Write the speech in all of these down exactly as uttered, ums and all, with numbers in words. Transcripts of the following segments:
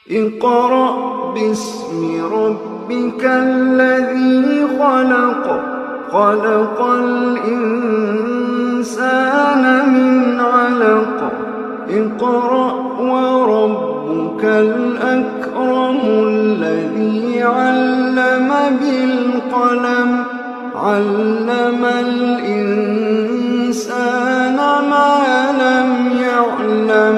اقرأ باسم ربك الذي خلق، خلق الإنسان من علق، اقرأ وربك الأكرم الذي علم بالقلم، علم الإنسان ما لم يعلم،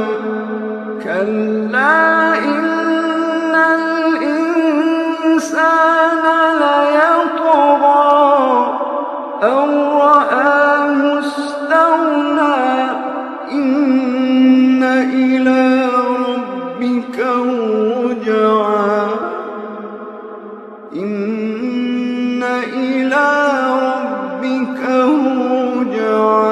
كلا إن الإنسان ليطغى أن رآه استغنى، إن إلى ربك الرجعى، إن إلى ربك الرجعى.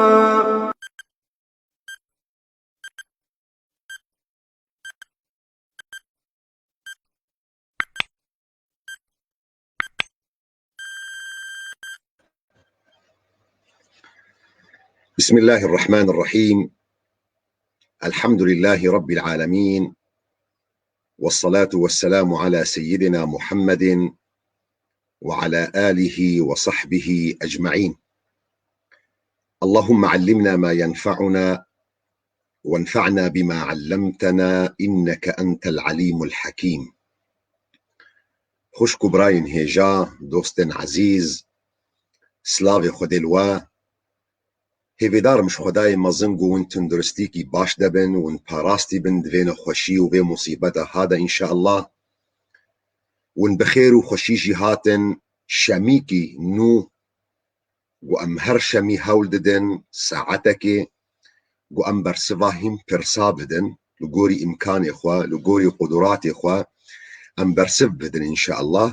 بسم الله الرحمن الرحيم. الحمد لله رب العالمين. والصلاة والسلام على سيدنا محمد وعلى آله وصحبه أجمعين. اللهم علمنا ما ينفعنا وانفعنا بما علمتنا إنك أنت العليم الحكيم. Xwişk û birayên hêja, dostên ezîz, slavê Xwedê li we. Hêvêdar im ji Xwedayê mezin ku hûn tunduristîkî baş de bin, hûn parastî bin di vê nexweşî û vê musîbeta ha de înşeallah. Hûn bi xêr û xweşî jî hatin, şemîkî nû ku em her şemî hewl didin, saetekê ku em bersiva hîn pirsa bidin, li gorî îmkanê xwe, li gorî quduratê xwe em bersiv bidin înşeallah.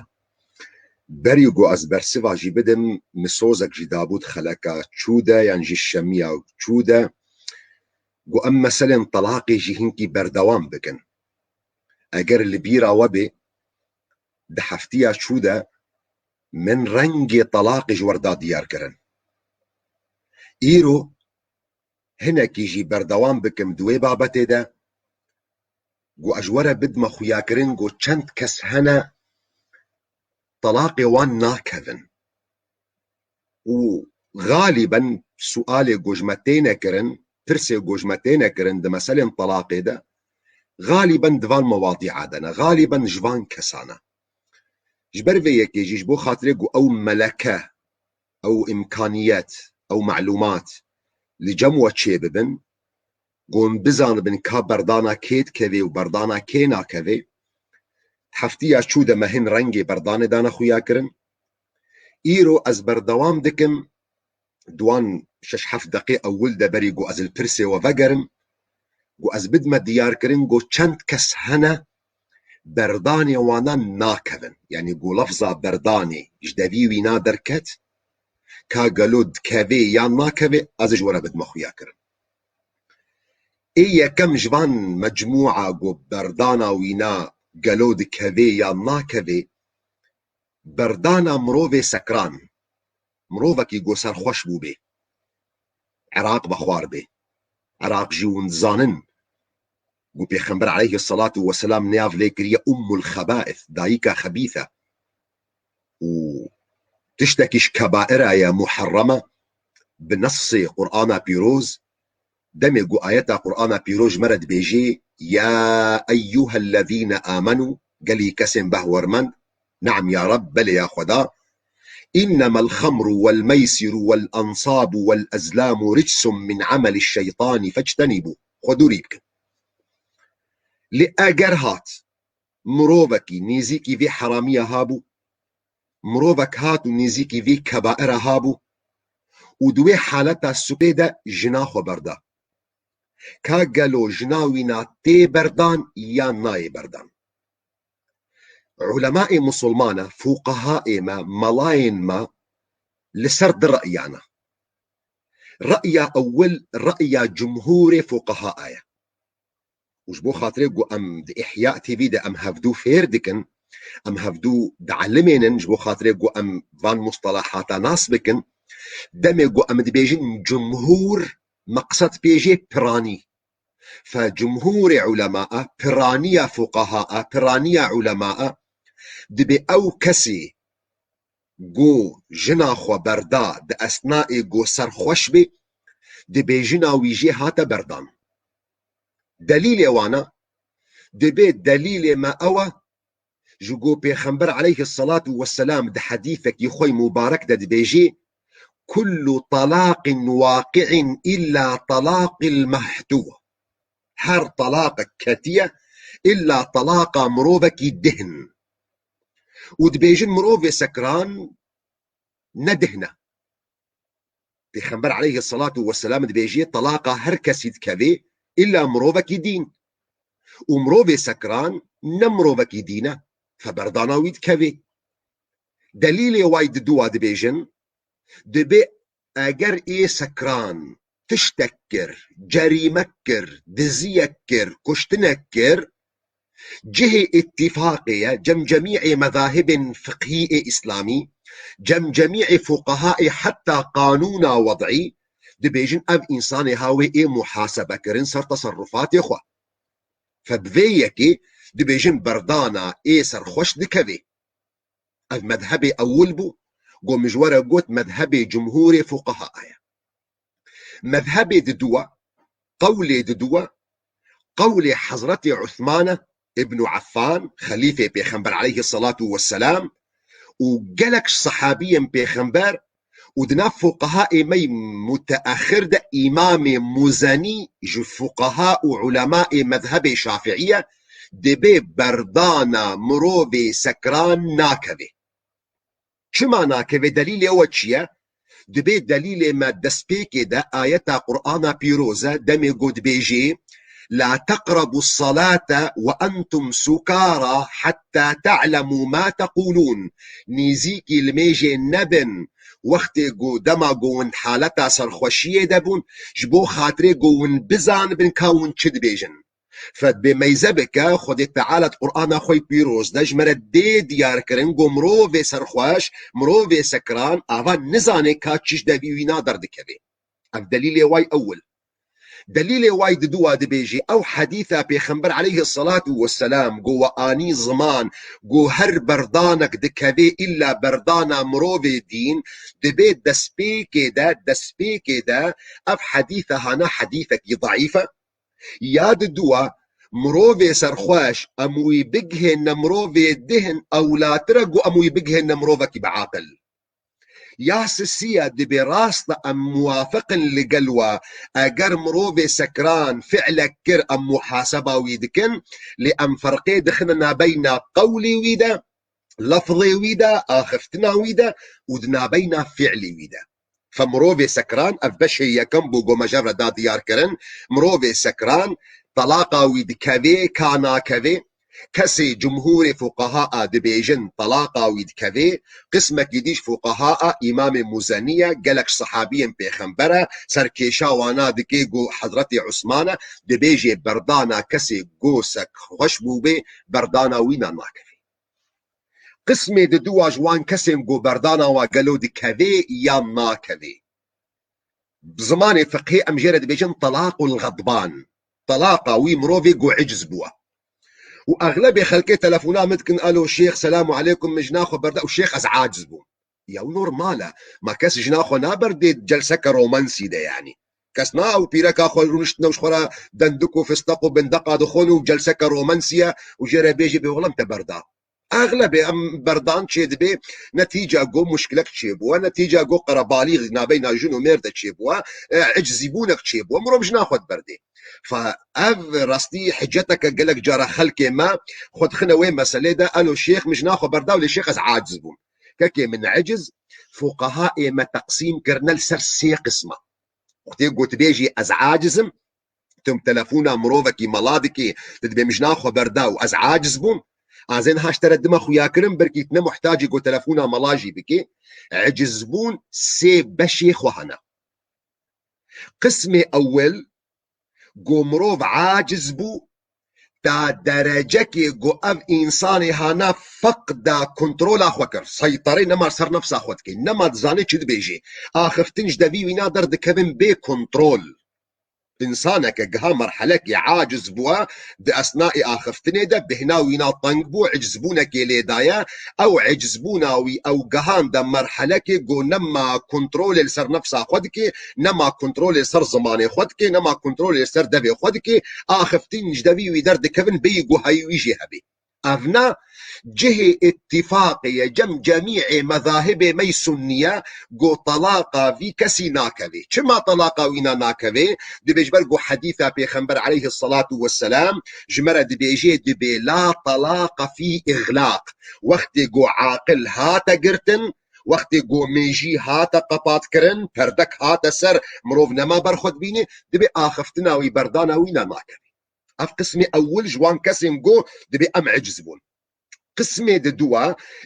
Berî ku ez bersiva jî bidim, min sozek jî dabû di xeleka çû de, yan jî şemiya çû de, ku em meselên telaqê jî hinkî berdewam bikin. Eger li bîra we bê, di heftiya çû de min rengê telaqê ji we re da diyar kirin. Îro hinekî jî berdewam bikim di wê babetê de, ku ez ji we re bidime xuyakirin ku çend kes hene telaqê wan nakevin. Û xalîben sualê ku ji me têne kirin, pirsê ku ji me têne kirin di meselên telaqê de, xalîben di van mewadîa de ne, xalîben ji van kesan e. Ji ber vê yekê jî ji bo xatirê ku ew meleke, ew îmkaniyet, ew melûmat li cem we çêbibin, ku hûn bizanibin ka berdana kê dikevê û berdana kê nakevê. Heftiya çû de me hin rengê berdanê dane xuya kirin. Îro ez berdewam dikim, di wan şeş heft deqê ewil de berî ku ez li pirsê we vegerim, ku ez bidime diyarkirin ku çend kes hene berdanê wana nakevin. Yanî ku lefza berdanê ji devî wîna derket, ka gelo dikevê yan nakevê, ez ji we re bidime xuya kirin. Ê yekem ji van mecmûa ku berdana wîna gelo dikevê yan nakevê, berdana mirovê sekran, mirovekî ku serxweş bûbê, eraq vexwar bê. Eraq jî hûn dizanin ku Pêxember aleyhî selatu weselam nêv lê kiriye Ummul Xebaîs, dayika xebîse. Û tiştekî ji kebaira ye, muherrem e, bi nesê Qur'ana Pîroz, demê ku ayeta Qur'ana Pîroz ji me re dibêjê, "Ya eyyuhellezîne amenû", gelî kesên behwermend, "Neam ya Reb, belê ya Xweda, innemel xemru wel meysiru wel ensabu wel ezlamu ricsun min ameliş şeytanî fectenîbû." Xwe dûrî bikin. Lê eger hat mirovekî nêzîkî vê heramiya habû, mirovek hat û nêzîkî vê kebaira habû û di wê haleta supê de jina xwe berda. Ka gelo jina wîna tê berdan yan nayê berdan? Ulemaê musulmana, fuqehaê me, melayên me li ser du re'ya ne. Re'ya ewil, re'ya cumhurê fuqehaa ye. Û ji bo xatirê ku em di Ihya T V de em hevdû fêr dikin, em hevdû dielîmênin, ji bo xatirê ku em van mustalahata nas bikin, demê ku em dibêjin cumhur, meqsed pê jê piranî. Fe cumhurê ulemaa, piraniya fuqahaa, piraniya ulemaa, dibê ew kesê ku jina xwe berda di esnaê ku serxweş bê, dibê jina wî jê hate berdan. Delîlê wana, dibê delîlê me ew e, ji ku Pêxember aleyhisselatu vesselam di hedîsekî xwe mubarek de dibêjê: "Kullu talaqin waqi'in illa talaqil mahtû." Her talaqek ketiye, illa talaqa mirovekî dihn. Û dibêjin mirovê sekran ne dihn e. Pêxember aleyhisselatu vesselam dibêjê talaqa her kesî dikevê, illa mirovekî dîn. Û mirovê sekran ne mirovekî dîn e, fe berdana wî dikevê. Delîlê way diduwa dibêjin, dibê eger ê sekran tiştek kir, cerîmek kir, diziyek kir, kuştinek kir, cihê îtîfaqê ye, cem cemî'ê mezahibên fiqhî ê îslamî, cem cemî'ê fuqahaê heta qanûna wed'î, dibêjin ev însanê ha wê ê muhasebekirin ser teserrufatê xwe. Fe bi vê yekê dibêjin berdana ê serxweş dikevê. Ev medhebê ewil bû, ku min ji we re got medhebê cumhurê fuqaha ye. Medhebê diduwa, qewlê diduwa, qewlê Hezretê Usman e, Ibnu Affan, xelîfê Pêxember aleyhisselatu vesselam, û gelek sahabiyên Pêxember, û di nav fuqahaê me yî muteexir de Îmamê Muzenî ji fuqaha û ulemaê mezhebê Şafiî ye, dibê berdana mirovê sekran nakeve. Çima nakeve? Delîlê we çi ye? Dibê delîlê me destpêkê de ayeta Qur'ana pîroz e, demê ku dibêjê: "La teqrebu salate ve entum sukara hatta te'lemu ma tequlûn." Nêzîkî limêjê nebin, wextê ku dema ku hûn haleta serxweşiyê de bûn, ji bo xatirê ku hûn bizanibin ka hûn çi dibêjin. Fe dibê meyze bike, Xwedê Teala di Qur'ana xwe yê pîroz de ji me re dê diyar kirin ku mirovê serxweş, mirovê sekran, ava nizane ka çi ji devî wîna derdikeve. Ev delîlê way ewil. Delîlê way diduwa dibêjê, ew hedîsa Pêxember aleyhisselatu vesselam ku we anî ziman, ku her berdanek dikeve îlla berdana mirovê dîn, dibê destpêkê de, destpêkê de ev hedîsa hana hedîsekî zeîf e. Ya diduwa, mirovê serxweş, em wî bigihêne mirovê dihn, ewlatir e ku em wî bigihêne mirovekî bi aqil. Ya sisiya, dibê rast e em muwafiq in li gel we, eger mirovê sekran fi'lek kir, em muhaseba wî dikin, lê em ferqê dixine nabeyna qewlê wî de, lefzê wî de, axiftina wî de û di nabeyna fi'lê wî de. Fe mirovê sekran, ev beşê yekem bû ku me ji hev re da diyar kirin, mirovê sekran talaqa wî dikevê ka nakevê? Kesê cumhurê fuqaha a dibêjin talaqa wî dikevê, qismekî dî ji fuqaha a Îmamê Muzenî ye, gelek sahabiyên Pêxember e, serkêşa wana dike ku Hezretê Usman e, dibêjê berdana kesê ku sek xweş bûbê, berdana wî na nakevê. Qismê diduwa ji wan kesên ku berdana wa gelo dikevê yan nakevê? Bi zimanê fiqhê em jê re dibêjin telaqul xedban. Talaqa wî mirovê ku eciz bûwe. Û exlebê xelkê telefona min dikin, "Alo şêx, selamu aleykum, min jina xwe berda û şêx ez aciz bûm." Ya, ew normal e. Ma kes jina xwe naberdê celseke romansî de, yanî. Kes na ew pîreka xwe rûniştine û ji xwe re dendik û fisteq û bindeqa dixwin û celseke romansî ye û jê re bêjê bê wexlem te berda. Exlebê em berdan çêdibê, netîca ku muşkilek çêbûwe, netîca ku qerebalîx nabeyna jin û mêr de çêbûwe, e, ecizîbûnek çêbûwe, mirov jina xwe diberdê. Fa ev rastî hiceteke gelek cara xelkê me xwe dixine wê meselê de, "Elo şêx, min jina xwe berda û lê şêx ez aciz bûm." Kekê min eciz, fuqahaê me teqsîm kirine li ser sê qisma. Wextê ku tu bêjî, "Ez aciz im", tu telefona mirovekî mela dikî, tu dibê, "Min jina xwe berda û ez aciz bûm." Azên ha ji te re dima xuya kirin, belkî tu ne muhtacî ku telefona mela jî bikî. Ecizbûn sê beşê xwe hene. Qismê ewil, ku mirov aciz bû, ta derecekê ku ev însanê hana feqda kontrola xwe kir. Seyterê nema ser nefsa xwe dike, nema dizane çi dibêje. Axiftin ji devî wîna derdikevin bê kontrol. Însaneke giha merhelekê aciz bûye, di esnaê axiftinê de bêhna wîna teng bû, icizbûnekê lê daye, ew icizbûna wî ew gihande merhelekê ku nema kontrolê li ser nefsa xwe dike, nema kontrolê li ser zimanê xwe dike, nema kontrolê li ser devê xwe dike, axiftin ji devî wî derdikevin bêyî ku heyî wî jê hebe. Evna cihê îtîfaqê ye cem cemîê mezahibê me yî sunnî ye, ku talaqa vî kesî nakevê. Çima talaqa wîna nakevê? Dibê ji ber ku hedîsa Pêxember aleyhisselatu vesselam ji me re dibêjê, dibê la talaqa fî îxlaq. Wextê ku aqil hate girtin, wextê ku mêjî hate qepatkirin, perdek hate ser, mirov nema ber xwe dibîne, dibê axiftina wî, berdana wîna nakevê. Ev qismê ewil ji wan kesên ku dibê em eciz bûn. Qismê di dû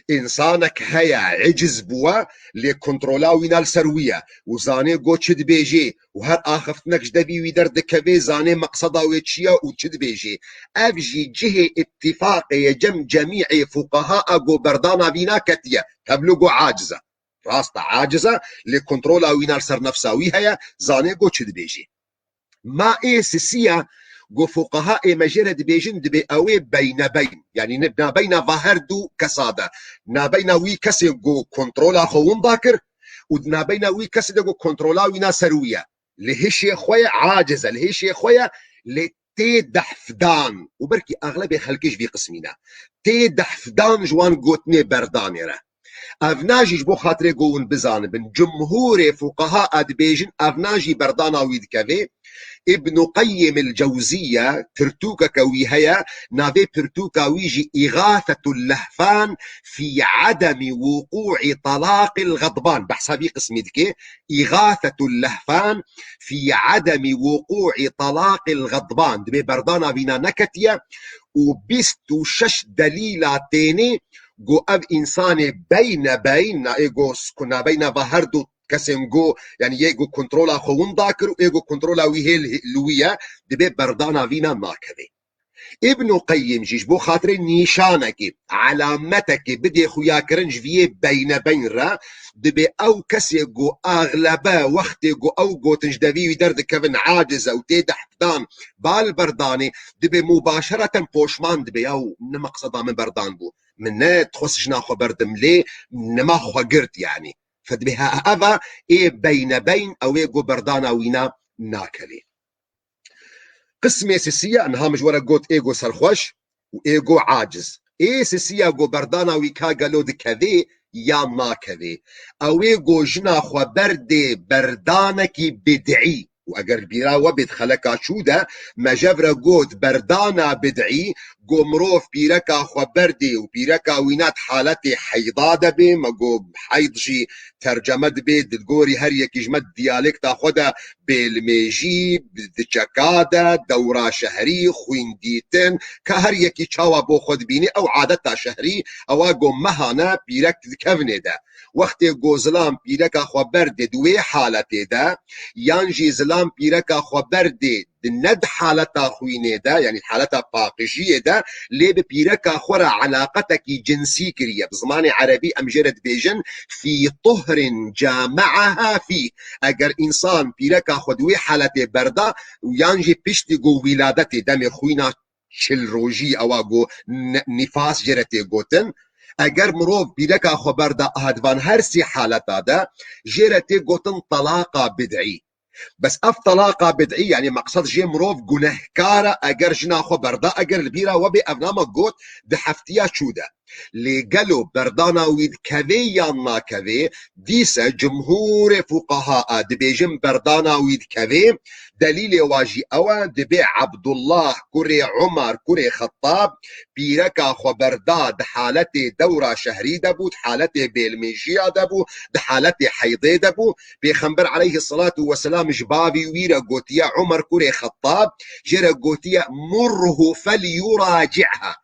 e, însanek heye eciz bûye, lê kontrola wîna li ser wî ye û zanê ku çi dibêjê û her axiftinek ji devî wî derdikevê, zanê meqseda wê çi ye û çi dibêjê. Ev jî cihê îtîfaqê ye cem cemîê fuqeha a ku berdana vîna ketiye. Tevlû ku aciz e. Rast e, aciz e, lê kontrola wîna li ser nefsa wî heye, zanê ku çi dibêjê. Ma ê sisiya ku fuqeha ê me jê re dibêjin, dibê ew ê beynebeyn. Yanî ne, nabeyna va her du kesa de. Nabeyna wî kesê ku kontrola xwe winda kir û di nabeyna wî kesê de ku kontrola wîna ser wî ye. Li hişê xwe ye, aciz e, li hişê xwe ye, lê tê dehfdan. Û belkî exlebê xelkê ji vî qismî ne. Tê dehfdan ji wan gotinê berdanê re. Evna jî ji bo xatirê ku hûn bizanibin, cumhûrê fuqeha a dibêjin evna jî berdana wî dikevê. Îbnû Qeyyim el-Cewzîye pirtûkeke wî heye, navê pirtûka wî jî Îxasetul Lehfan fî edemî wuqûî talaqil xedban. Behsa vî qismî dike. Îxasetul Lehfan fî edemî wuqûî talaqil xedban. Dibê berdana vîna neketiye û bîst û şeş delîla tênê ku ev însanê beynebeyn, na ê ku s-, ku nabeyna va her du kesên ku, yanî yê ku kontrola xwe winda kir û ê ku kontrola wî hê li, li wî ye, dibê berdana vîna nakevê. Îbnû Qeyyim jî ji bo xatirê nîşanekê, elametekê bidê xuyakirin ji vî yê beynebeyn re, dibê ew kesê ku exlebe wextê ku ew gotin ji devî wî derdikevin aciz e û tê dehfdan, bal berdanê, dibê mubaşereten poşman dibê, ew ne meqseda min berdan bû. Min ne dixwest jina xwe berdim lê nema xwe girt yanî. Fedibê he-, eva ê beynebeyn ew ê ku berdana wîna nakevê. Qismê sisiya, niha min ji we re got ê ku serxweş û ê ku aciz. Ê sisiya ku berdana wî ka gelo dikevê ya nakevê. Ew ê ku jina xwe berdê berdanekî bid'î. Û eger bîra we bê di xeleka çû de, me jev re got berdana bid'î, ku mirov pîreka xwe berdê û pîreka wîna di haletê heyda de bê, me got heyd jî terceme dibe, di gorî her yekî ji me diyalekta xwe de bêlmêjî, di çeka de, dewra şehrî, xwîn dîtin, ka her yekî çawa bo xwe dibîne, ew adeta şehrî, ewa ku mehane pîrek di kevnê de. Wextê ku zilam pîreka xwe berdê di wê haletê de, yan jî zilam pîreka xwe berdê di ne di haleta xwînê de, yanî haleta paqijiyê de, lê bi pîreka xwe re elaqetekî cinsî kiriye. Bi zimanê erebî em jê re dibêjin fî tuhrin cami'eha fî. Eger însan pîreka xwe di wê haletê berda û yan jî piştî ku wîladetê demê xwîna çil rojî ewa ku ne-, nîfas jê re tê gotin. Eger mirov pîreka xwe berda aha di van her sê haleta de, jê re tê gotin talaqa bid'î. Bes ev talaqa bid'î, yanî meqsed jê mirov gunehkar e, eger jina xwe berda, eger li bîra we bê, ev nama got di heftiya çû de. Lê gelo berdana wî dikevê yan nakevê, dîse cumhûrê fuqeha a dibêjin berdana wî dikevê, delîlê wa jî ew e, dibê Ebdullah kurê Umar kurê Xettab pîreka xwe berda di haletê dewra şehrî de bû, di haletê bêlmêjiya de bû, di haletê heydê de bû. Pêxember aleyhisselatu vesselam ji bavî wî re gotiye, Umar kurê Xettab, jê re gotiye, "Murhu felyuraci'ha."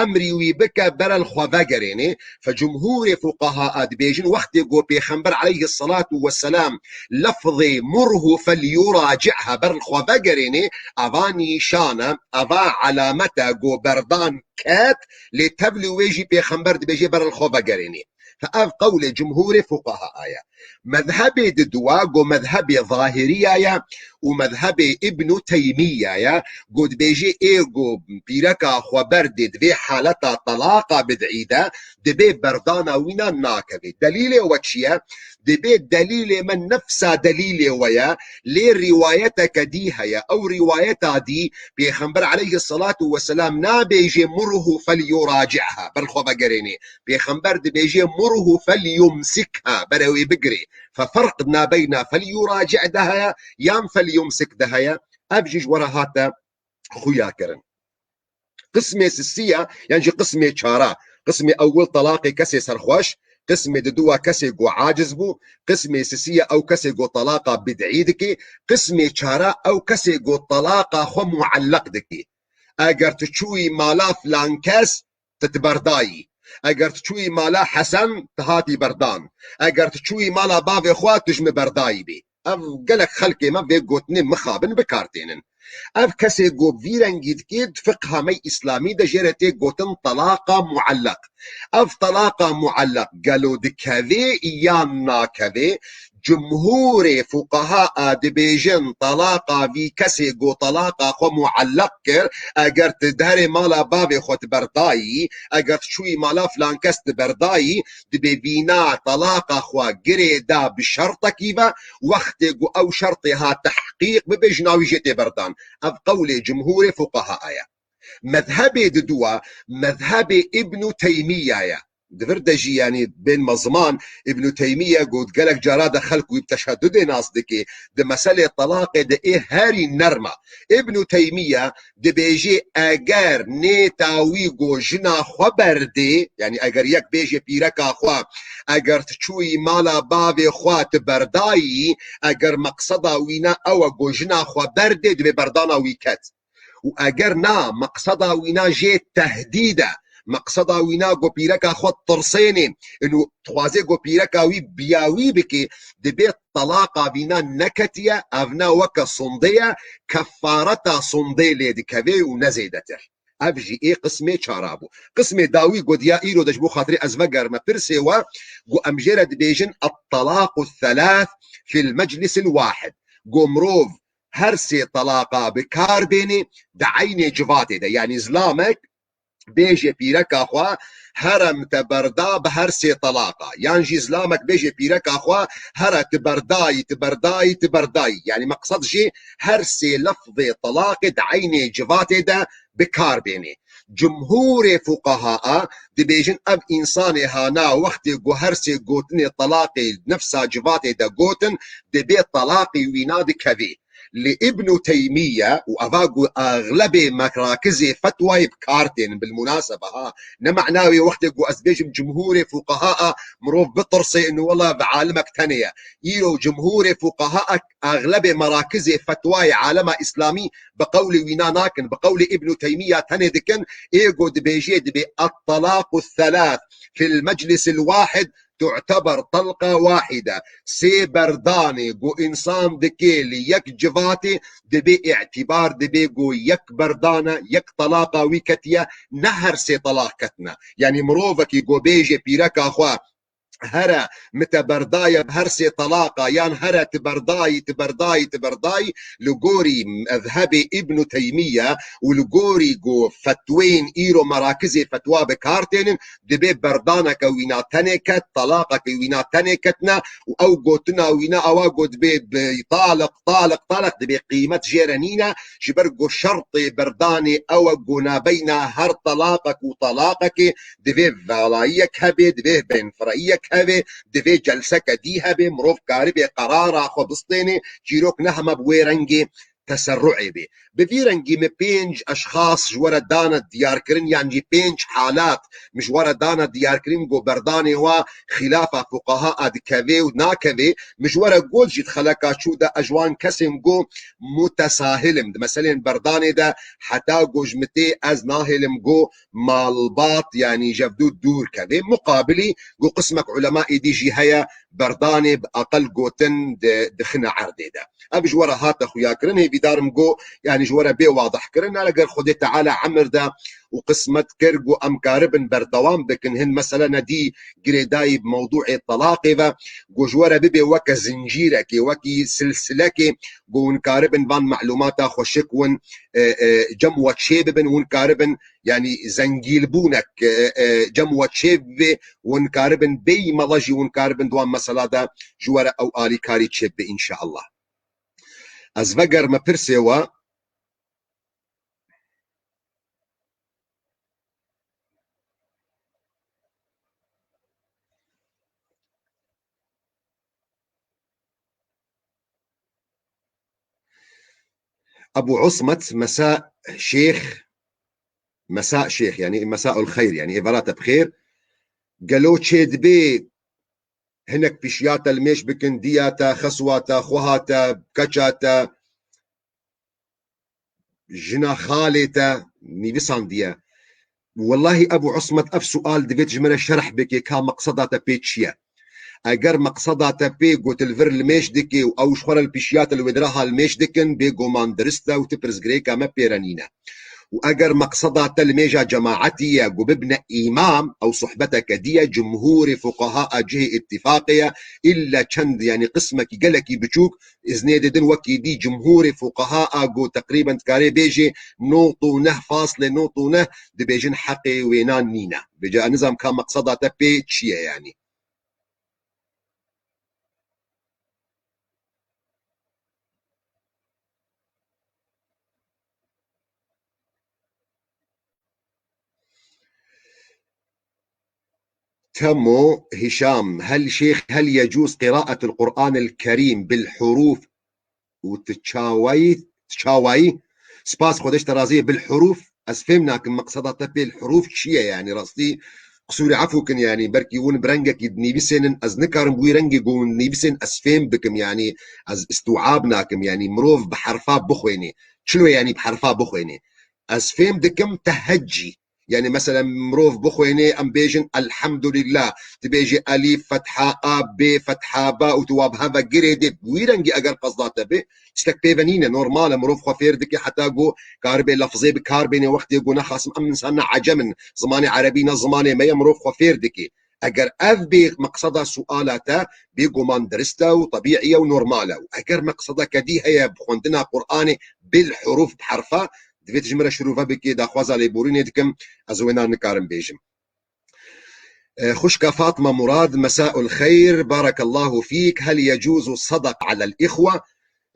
Emrî wî bike, bere li xwe vegerêne. Fe cumhûrê fuqaha a dibêjin, wextê ku Pêxember aleyhisselatu vesselam lefzê "murhu felyuraci'ha", ber li xwe vegerêne, eva nîşan e, eva elamet e ku berdan ket, lê tevlî wê jî Pêxember dibêje, bere li xwe vegerêne. Fe ev qewlê cumhûrê fuqaha a ye. Mezhebê diduwa go mezhebê Zahiriya ye û mezhebê Îbnû Teymîya ye. Go dibêjê ê go pîreka xwe berdê di vê haleta talaqa bid'î de, dibê berdana wîna nakevê. Delîlê we çi ye? Dibê delîlê me nefsa delîlê we ye, lê rîwayeteke dî heye. Ew rîwayeta dî, Pêxember aleyhisselatu vesselam nabêjê "Murhu felyuraci'ha", ber xwe vegerênê. Pêxember dibêjê "Murhu felyumsikha", bere wê bigirê. Fe ferq nabeyna "felyuraci" de heye yan "felyumsik" de heye. Ev jî ji we re hate xuya kirin. Qismê sisiya, yan jî qismê çara. Qismê ewil talaqê kesê serxweş, qismê diduwa kesê go aciz bû, qismê sisiya ew kesê go talaqa bid'î dike, qismê çara ew kesê go talaqa xwe muallaq dike. Eger tu çûyî mala filan kes, tu, tu berdayî. Eger tu çûyî mala Hesen, tu hatî berdan. Eger tu çûyî mala bavê xwe, tu ji min berdayî bî. Ev gelek xelkê me vê gotinê mixabin bi kar tênin. Ev kesê go vî rengî dikê, di fiqha me îslamî de jê re tê gotin talaqa muallaq. Ev talaqa muallaq gelo dikevê yan nakevê? Cumhûrê fuqaha a dibêjin talaqa vî kesê go talaqa xwe muallaq kir, eger tu derê mala bavê xwe tu berdayî, eger tu çûyî mala filan kes tu berdayî, dibê vîna talaqa xwe girê da bi şertekî ve, wextê ku ew şertê ha tehqîq bibe, jina wî jê tê berdan. Ev qewlê cumhûrê fuqaha ye. Mezhebê diduwa, mezhebê Îbnû Teymîya ye. Di vir de jî, yanî bên me ziman, Îbnû Teymîye got, gelek cara de xelk wî bi teşedudê nas dike, di meselê talaqê de ê herî nerm e. Îbnû Teymîye dibêjê, eger nêta wî go jina xwe berdê, yanî eger yek bêjê pîreka xwe, eger tu çûyî mala bavê xwe tu berdayî, eger meqseda wîna ew e go jina xwe berdê, divê berdana wî ket. Û eger na, meqseda wîna jê tehdîd e, meqseda wîna go pîreka xwe tirsênê, û dixwazê go pîreka wî biyawî bike, dibê talaqa vîna neketiye, ev ne weke sondê ye, kefareta sondê lê dikeve û ne zêdetir. Ev jî ê qismê çara bû. Qismê dawî go diya îro de ji bo xatirê ez vegerime pirsê we, go em jê re dibêjin "At-talaqu thelath fil meclisil wahid". Go mirov her sê talaqa bi kar bênê di eynê civatê de. Yanî zilamek bêjê pîreka xwe, "Here min te berda bi her sê talaqa." Yan jî zilamek bêjê pîreka xwe, "Here tu berdayî, tu berdayî, tu berdayî." Yanî meqsed jî her sê lefzê talaqê di eynê civatê de bi kar bênê. Cumhûrê fuqaha a dibêjin ev însanê hana wextê ku her sê gotinê talaqê nefsa civatê de gotin, dibê talaqî wîna dikevê. Li Îbnû Teymîye û eva ku exlebê merakizê fetwayê bi kar tên, bilmunasebe ha, ne mena wê wextê ku ez bêjim cumhûrê fuqaha a, mirov bitirsê û wela bi alimek tenê ye. Îro cumhûrê fuqaha a, exlebê merakizê fetwayê alema îslamî bi qewlê wîna nakin, bi qewlê Îbnû Teymîya tenê dikin, ê ku dibêjê dibê "At-talaqu thelath fil meclisil wahid tu'teber talqa wahide." Sê berdanê ku însan dikê li yek civatê, dibê îtîbar, dibê ku yek berdane, yek talaqa wî ketiye, ne her sê talaq ketine. Yanî mirovekî ku bêjê pîreka xwe, "Here min te berdaye bi her sê talaqa", yan "Here tu berdayî, tu berdayî, tu berdayî", li gorî mezhebê Îbnû Teymîye û li gorî ku fetweyên îro merakizê fetwa bi kar tênin, dibê berdaneke wîna tenê ket, talaqeke wîna tenê ketine û ew gotina wîna ewa got dibê bi taliq, taliq, taliq, dibê qîmet jê re nîne, ji ber ku şertê berdanê ew e ku nabeyna her talaqek û talaqekê divê valayiyek hebe, divê benfireyiyek hebe, divê celseke dî hebe, mirov karibê qerara xwe bistêne, çîrok ne heme bi wê rengê teserruê bê. Bi vî rengî min pênc eşxas ji we re dane diyarkirin, yan jî pênc halat min ji we re dane diyarkirin, ku berdanê wa xîlafa fuqaha a dikeve û nakeve. Min ji we re got jî di xeleka çû de, ez ji wan kesên ku mutesahil im. Di meselên berdanê de heta ku ji min tê ez nahêlim ku malbat, yanî ji ev dû dûr keve. Muqabilî ku qismek ulema êdî jî heye, berdanê bi aqil gotin di-, dixine erdê de. Ev ji we re hate xuyakirin, hêvîdar im ku, yanî ji we re bê wadihkirin. Eger Xwedê Teala emir de û qismet kir, got em karibin berdewam bikin. Hin mesele nedî girêdayî bi mewdûê telaqê ve, got ji we re bibe weke zincîrekê, wekî silsilekê, got hûn karibin van melûmata xweşik hûn, e, e, cem we çê bibin, hûn karibin, yanî zengîlbûnek, e, e, cem we çê bibe, hûn karibin bêyî mele jî hûn karibin di wan mesela de ji we re ew alîkarî çêbibe înşeallah. Ez vegerime pirsê we. Ebu Usmet, mesa şêx, mesa şêx, yanî mesa ul xeyr, yanî êvara te bi xêr. Gelo çê dibê hinek pişiya te li mêj bikin, diya te, xeswa te, xweha te, keça te, jina xalê te nivîsandiye? Wellahî Ebu Usmet, ev sual divêt ji min re şerh bike ka meqseda te pê çi ye? Eger meqseda te pê got li vir li mêj dike û ew ji xwe re li pişiya te li wê diraha li mêj dikin, bêguman dirist e û ti pirsgirêka me pê re nîne. Û eger meqseda te li mêja cemaetî ye, ku bibne îmam, ew sohbeteke dî ye, cumhûrê fuqeha a cihê îttifaqê ye, îlle çend, yanî qismekî gelekî biçûk, îznê didin, wekî dî cumhûrê fuqeha a ku teqrîben dikarê bêjê nod û neh faslê nod û neh dibêjin heqê wênan nîne. Vêca nizam ka meqseda te pê çi ye yanî? Temo Hişam, hel şêx, hel yecûz qiraetul Qur'anil Kerîm bil huruf û ti çawayî, ti çawayî? Spas, Xwedê ji te razî ye, bil huruf. Ez fêm nakim, meqseda te pê li huruf çi ye? Yanî rastî qisûrê efû kin, yanî belkî hûn bi rengekî dinivîsênin, ez nikarim bi wî rengê ku hûn dinivîsên ez fêm bikim, yanî ez îstîab nakim, yanî mirov bi herfa bixwênê. Çilo yanî bi herfa bixwênê? Ez fêm dikim te hecî. Yanî mesela mirov bixwênê, em bêjin elhemdulillah, tu bêjî elîf fetha a, bê fetha ba û tu wa bi hev ve girêdê, bi wî rengî eger qesda te bê, tiştek pê ve nîne, normal e, mirov xwe fêr dike heta ku karibe lefzê bi kar bêne, wextê ku nexasim em însan ne ecem in, zimanê erebî ne zimanê me ye, mirov xwe fêr dike. Eger ev bê meqseda suala te, bêguman dirist e û tebîî ye û normal e. Û eger meqsedeke dî heye bi xwendina Qur'anê bil huruf, bi herfa, divê tu ji min re şirove bikî, daxwaza lêborînê dikim, ez wêna nikarim bêjim. E, xwişka Fatma Murad, mesaul xeyr, barekallahu fîk, hel yecûzu sadaq alel îxwe?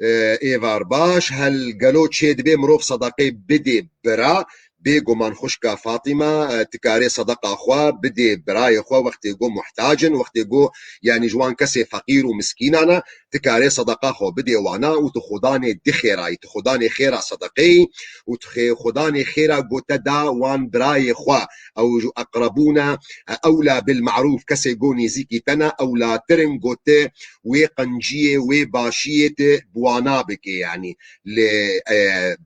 E, êvar baş, hel gelo çê dibê mirov sadaqê bidê bira? Bêguman xwişka Fatîma, e, tu karê sadaqa xwe bidê birayê xwe wextê ku muhtac in, wextê ku, yanî ji wan kesê feqîr û miskînan e, tu karê sadaqa xwe bidê wana û tu xudanê di xêrayî, tu xudanê xêra sadaqeyî û tu xê-, xudanê xêra ku te da wan birayê xwe, ew ji eqrebûne, e, ewla bil ma'rûf, kesê ku nêzîkî te ne, ewlatir in ku tu wê qenciyê, wê başiyê tu bi wana bikê, yanî li, e,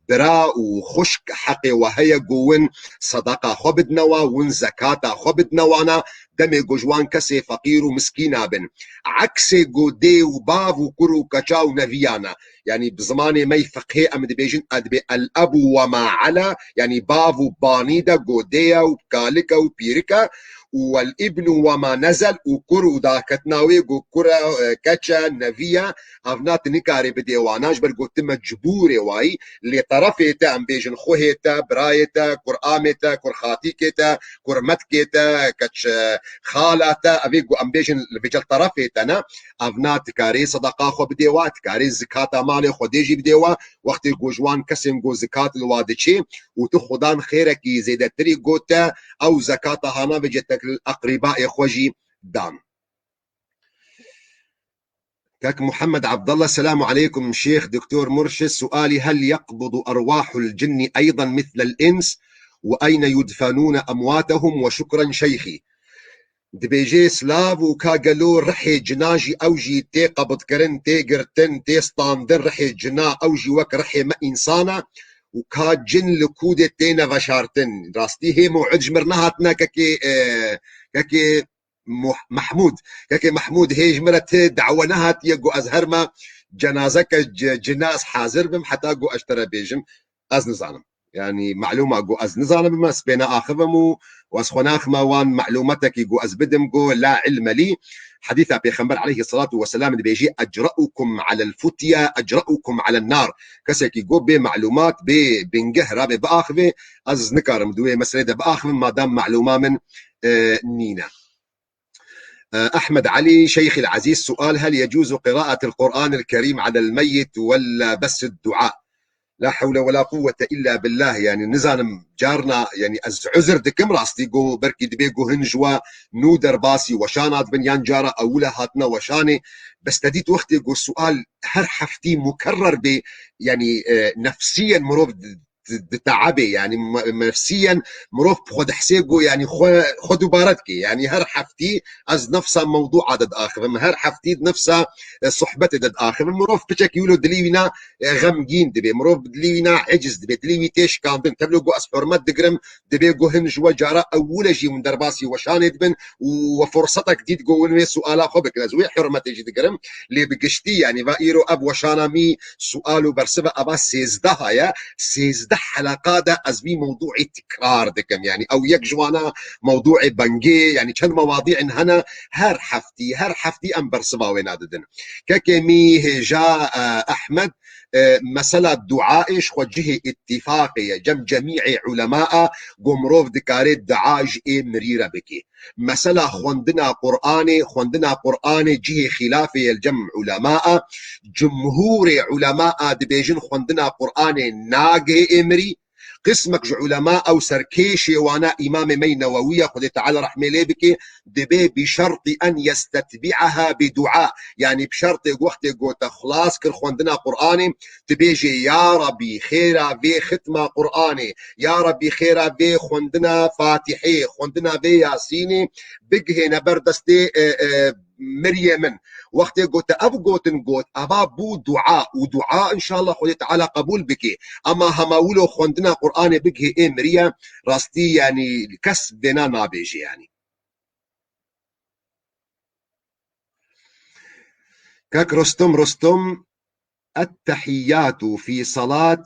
bira û xwişk heqê we heye ku win sedaqa xwe bidine wa, win zekata xwe bidine wana, demê ku ji wan kesê feqîr û miskîna bin. Eksê ku dê û bav û kur û keça û neviyan e. Yanî bi zimanê me yî fiqhê em dibêjin, e, dibê el ebu we ma ala, yanî bav û banî de ku dê ye û kalik e û pîrik e, û wel îbnu we ma nezel, û kur û daketina wê ku kur e, e, keç e, nevî ye, evna tu nikarê bidê wana, ji ber ku tu mecbûrê wayî, lê terefê te, em bêjin xuhê te, birayê te, kur amê te, kur xatîkê te, kur metkê te, keç, e, xala te, evê ku em bêjin li vêcel terefê te ne, evna tu karê sedaqa xwe bidê wa, tu karê zikata malê xwe dê jî bidê wa, wextê ku ji wan kesên ku zikat li wa diçê û tu xudan xêrekî zêdetirî gote, ew zekata hana vêcê te li eqrîbaê xwe jî dan. Kek Muhammed Abdallah, selamu aleykum Şêx Doktor Murşid, sualî, hel yeqbudu erwahul cinni eydan mislel ins ve eyne yudfenûne emwatehum ve şukren şeyxî. Dibêjê silav û ka gelo rihê cina jî ew jî tê qebidkirin, tê girtin, tê standin, rihê cina ew jî wek rihê me însan e û ka cin li kûdê têne veşartin. Rastî hê mew'id ji mir nehatine kekê, e, kekê Muh-, Mehmûd. Kekê Mehmûd, hê ji min re ti dawe nehatiye ku ez herme cenazeke c-, cina ez hazir bim, heta ku ez ji te re bêjim, ez nizanim. Yani, malûma ku ez nizanim, ez pê neaxivim û, û ez xwe naxime wan malûmatekî ku ez bidim ku la ilme lî. Hedîsa Pêxember aleyhissalatu vesselam dibêjî, "Ecra'ukum alel futya, ecra'ukum alen nar." Kesekî ku bê malûmat, bê bingeh rabe biaxive, ez nikarim di wê meselê de biaxivim, madam malûma min, e, nîne. Ehmed Elî, Şeyxîl Ezîz, sual, hel yecuzu qiraetul Qur'anil Kerîm alel meyyit wella bes dua? La hewle wela quwwete illa billah, yani nizanim carna, yani ez uzr dikim rastî ku belkî dibê ku hin ji we nû derbasî weşana dibin yan cara ewile hatine weşanê, bes te dît wextê ku sual her heftî mukerrer bê, yani, e, nefsiyen mirov di, di, diteebê, yani me-, nefsiyen mirov bi xwe dihsê ku yani xwe, xwe dubare dike. Yani her heftî ez nefsa mewdûa de diaxivim, her heftî nefsa, e, sohbetê de diaxivim. Mirov piçekî wilo dilî wîna, e, xemgîn dibe, mirov dilî wîna eciz dibe, dilî wî tê şikandin. Tevlo ku ez hurmet digirim, dibê ku hin ji we cara ewile jî hûn derbasî weşanê dibin û we fursetek dît ku hûn wê suala xwe bikin. Ez wê hurmetê jî digirim. Lê bi giştî, yani, va îro ev weşana mî sual û bersiva eva sêzdeh ye. Sêzdeh heleqa de ez vî mewdûî tikrar dikim. Yani, ew yek ji wana mewdûê bengê, yani, çend mewadî in hene, her heftî, her heftî em bersiva wê nadidin. Kekê mî hêja, e, Ehmed, e, mesela duayê ji xwe cihê îttifaqê ye, cem cemîê ulema a, ku mirov dikare dua ji ê mirî re bike. Mesela xwendina Qur'anê, xwendina Qur'anê cihê xîlafê ye li cem ulema a. Cumhûrê ulema a dibêjin xwendina Qur'anê nagihê ê mirî. Qismek ji ulema ew serkêşê wana Îmamê me yî Newewî ye, Xwedê Teala rehmê lê bike, dibê bi şertî en yestetbi'aha bi dua. Yanî bi şertê wextê gote xlas kir xwendina Qur'anê, dibêjê, "Ya Rebî, xêra vê xitma Qur'anê, ya Rebî, xêra vê xwendina Fatihê, xwendina vê Yasînê, bigihêne ber destê, e, e, miriyê min." Wextê gote ev gotin got, eva bû dua û dua, înşallah, Xwedê Teala qebûl bike. Ema hema wilo xwendina Qur'anê bigihê ê miriye, rastî, yanî, kes vêna nabêje, yanî. Kek Rustum, Rustum, ettehiyyatu fi salat,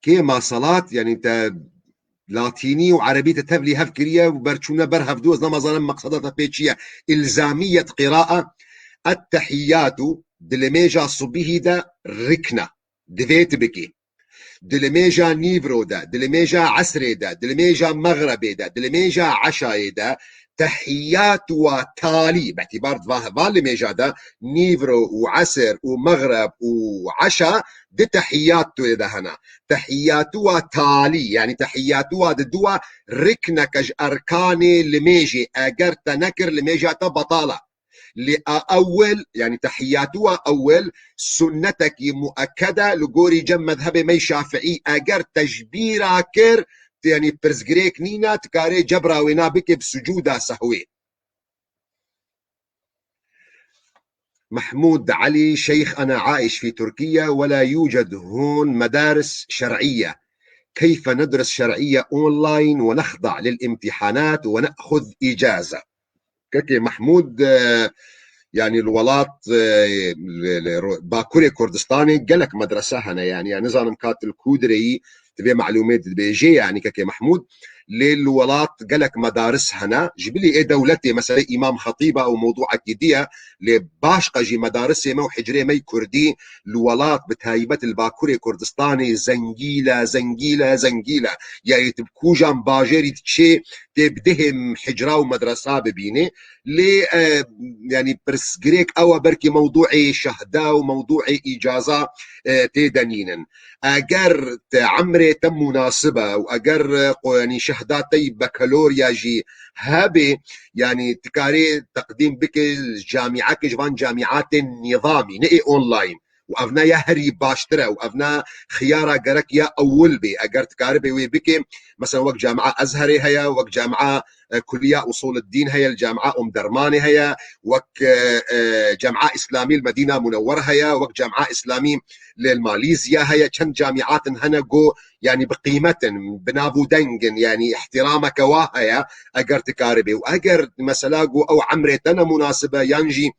kêma salat, yani te latînî û erebî te tevlî hev kiriye û berçûne ber hevdû, ez namazanim meqseda te pê çi ye. Îlzamiyet qîraa, ettehiyyatu, dilimêja subihî de rikna. Divê tu bikî. Dilimêja nîvro de, dilimêja esrê de, dilimêja mexrebê de, dilimêja eşayê de, tehiyyat wa talî, betîbar di va, va limêja de, nîvro û esr û mexreb û eşa, di tehiyyat tu de hene. Tehiyyat wa talî, yani tehiyyat wa di dua rikneke ji erkanê limêjê, eger te nekir, limêja te betala. Lê a ewil, yani tehiyyatu a ewil, sunnetekî muekked e li gorî cem mezhebê me yî Şafiî. Eger te ji bîra kir, yani pirsgirêk nîne, tu karê cebra wêna bike bi sucûda sehwê. Mahmud Ali, Şeyx, ana aiş fi Türkiye ve la yuced hûn medaris şer'iyye. Keyfe nedris şer'iyye online ve nexda lil imtihanat ve ne'xuz icaze? Kekê Mehmûd, e, yanî li welat, e, li, li ro-, Bakurê Kurdistanê gelek medrese hene, yanî, ya nizanim ka tu li ku dirê yî, tu vê malûmê dibêjê, yanî, kekê Mehmûd, lê li welat gelek medaris hene, ji bilî ê dewletê, meselê Îmam Xetîba û mewdûekî dî ye, lê başqa jî medarisê me û hicrê me yî kurdî li welat, bi taybet li Bakurê Kurdistanê zengîl e, zengîl e, zengîl e. Yanî tu bi kûjan bajêrî diçê, tê bi dihê hicra û medresa bibînê. Lê, e, yanî pirsgirêk ew e, belkî mewdûê şehda û mewdûê îcaza, e, tê de nînin. Eger te emrê te munasib e û eger, e, qo-, yanî şehda te yî bekalorya jî hebe, yanî tu karê teqdîm bike li camîekê ji van camîatên nîzamî, ne ê online. Û ev ne ya herî baştir e û ev ne xiyara gerek ya ewil bê. Eger tu karibê wê bikê, mesela wek Camia Ezherê heye, wek Camia, e, Kuliya Usuliddîn heye, li Camia Umdermanê heye, wek, e, e, Camia Îslamî li Medîna Munewwer heye, wek Camia Îslamî li Malîzya heye, çend camiatin hene ku, yanî bi qîmet in, bi nav û deng in, yanî îhtîrameke wa heye, eger tu karibê. Û eger mesela ku ew emrê te ne munasib e, yan jî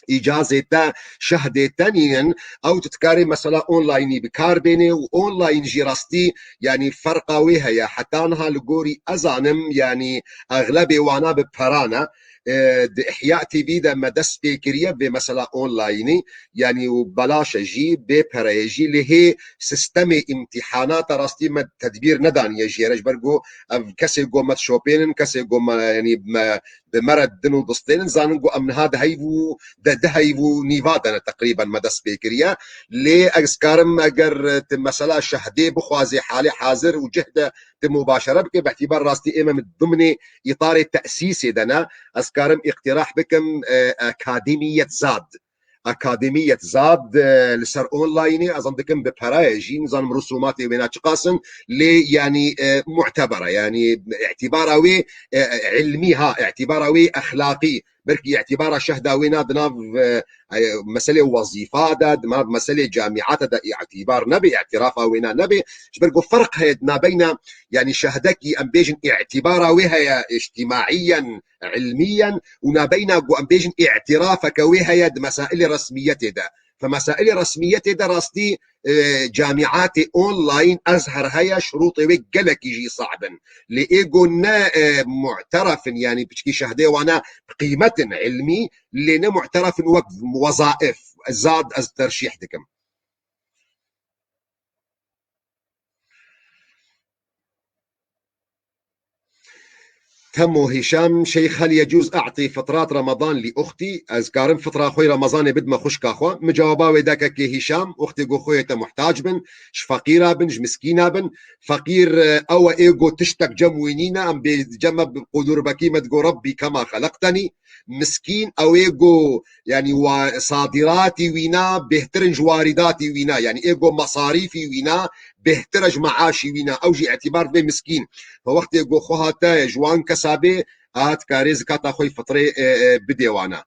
îcazê te, şehdê te nînin, ew tu dikarê mesela onlaynî bi kar bênê û onlayn jî rastî, yanî ferqa wê heye. Heta niha li gorî ez zanim, yanî exlebê wana bi pera ne. E, di Ihya T V de me dest pê kiriye vê mesela onlaynî, yanî û belaş e jî, bê pere ye jî, lê hê sistemê îmtîhanata rastî me tedbîr nedaniye jê re, ji ber ku ev kesê ku me dişopênin, kesê ku me, yanî me bi me re din û distênin, zanin ku em niha di heyv û de, di heyv û nîva de ne teqrîben me dest pê kiriye. Lê ez karim eger tu mesela şehdê bixwazê halê hazir û cih de tu mubaşere bike, bi îtîbar rastî ême min dimnê îtarê tesîsê de ne, ez karim îqtirah bikim, e, akademiyet zad. Akademiyet zad, e, li ser onlaynê, ez em dikim bi pera ye jî, nizanim rusûmatê wêna çiqas in, lê yanî, e, mu'tebere, yanî îtîbara wê, e, e, ilmî ha, îtîbara wê exlaqî, belkî îtîbara şehda wêna di nav, e, e, meselê wezîfa de, di nav meselê camîata de îtîbar nebe, îtirafa wêna nebe. Ji ber ku ferq heye di nabeyna, yanî şehdekî em bêjin îtîbara wê heye îctimaiyen, ilmiyen û nabeyna ku em bêjin îtirafeke wê heye di mesailê resmiyetê de. Fe mesailê resmiyetê de rastî, e, camîatê online Ezher heye, şurûtê wê gelekî jî sax bin. Lê ê ku ne, e, mu'teref in, yanî piçkî şehdê wana bi qîmet in ilmî, lê ne mu'teref in wek wezaif. Zad ez terşîh dikim. Temo Hîşam, Şeyx, hel yecûz e'tî fitrat Ramadan li uxtî? Ez karim fitra xwe Ramazanê bidme xwişka xwe? Min cewaba wê da kekê Hîşam, uxtê ku xweyê te muhtac bin, ji feqîra bin, ji miskîna bin. Feqîr, e, ew e ê ku tiştek cem wî nîne, em bê cem me bi qudûrbekî me digo Rebbî kema xeleqtenî. Miskîn ew ê ku, yanî wa-, sadîratî wîna bêhtir in ji warîdatî wîna, yanî ê ku mesarîfî wîna bêhtir e ji meaşî wîna, ew jî îtîbar dibe miskîn. Fe wextê ku xwe hate ji wan kesa bê, a dikarê zikata xwe yî fitrê, e, e, bidê wana.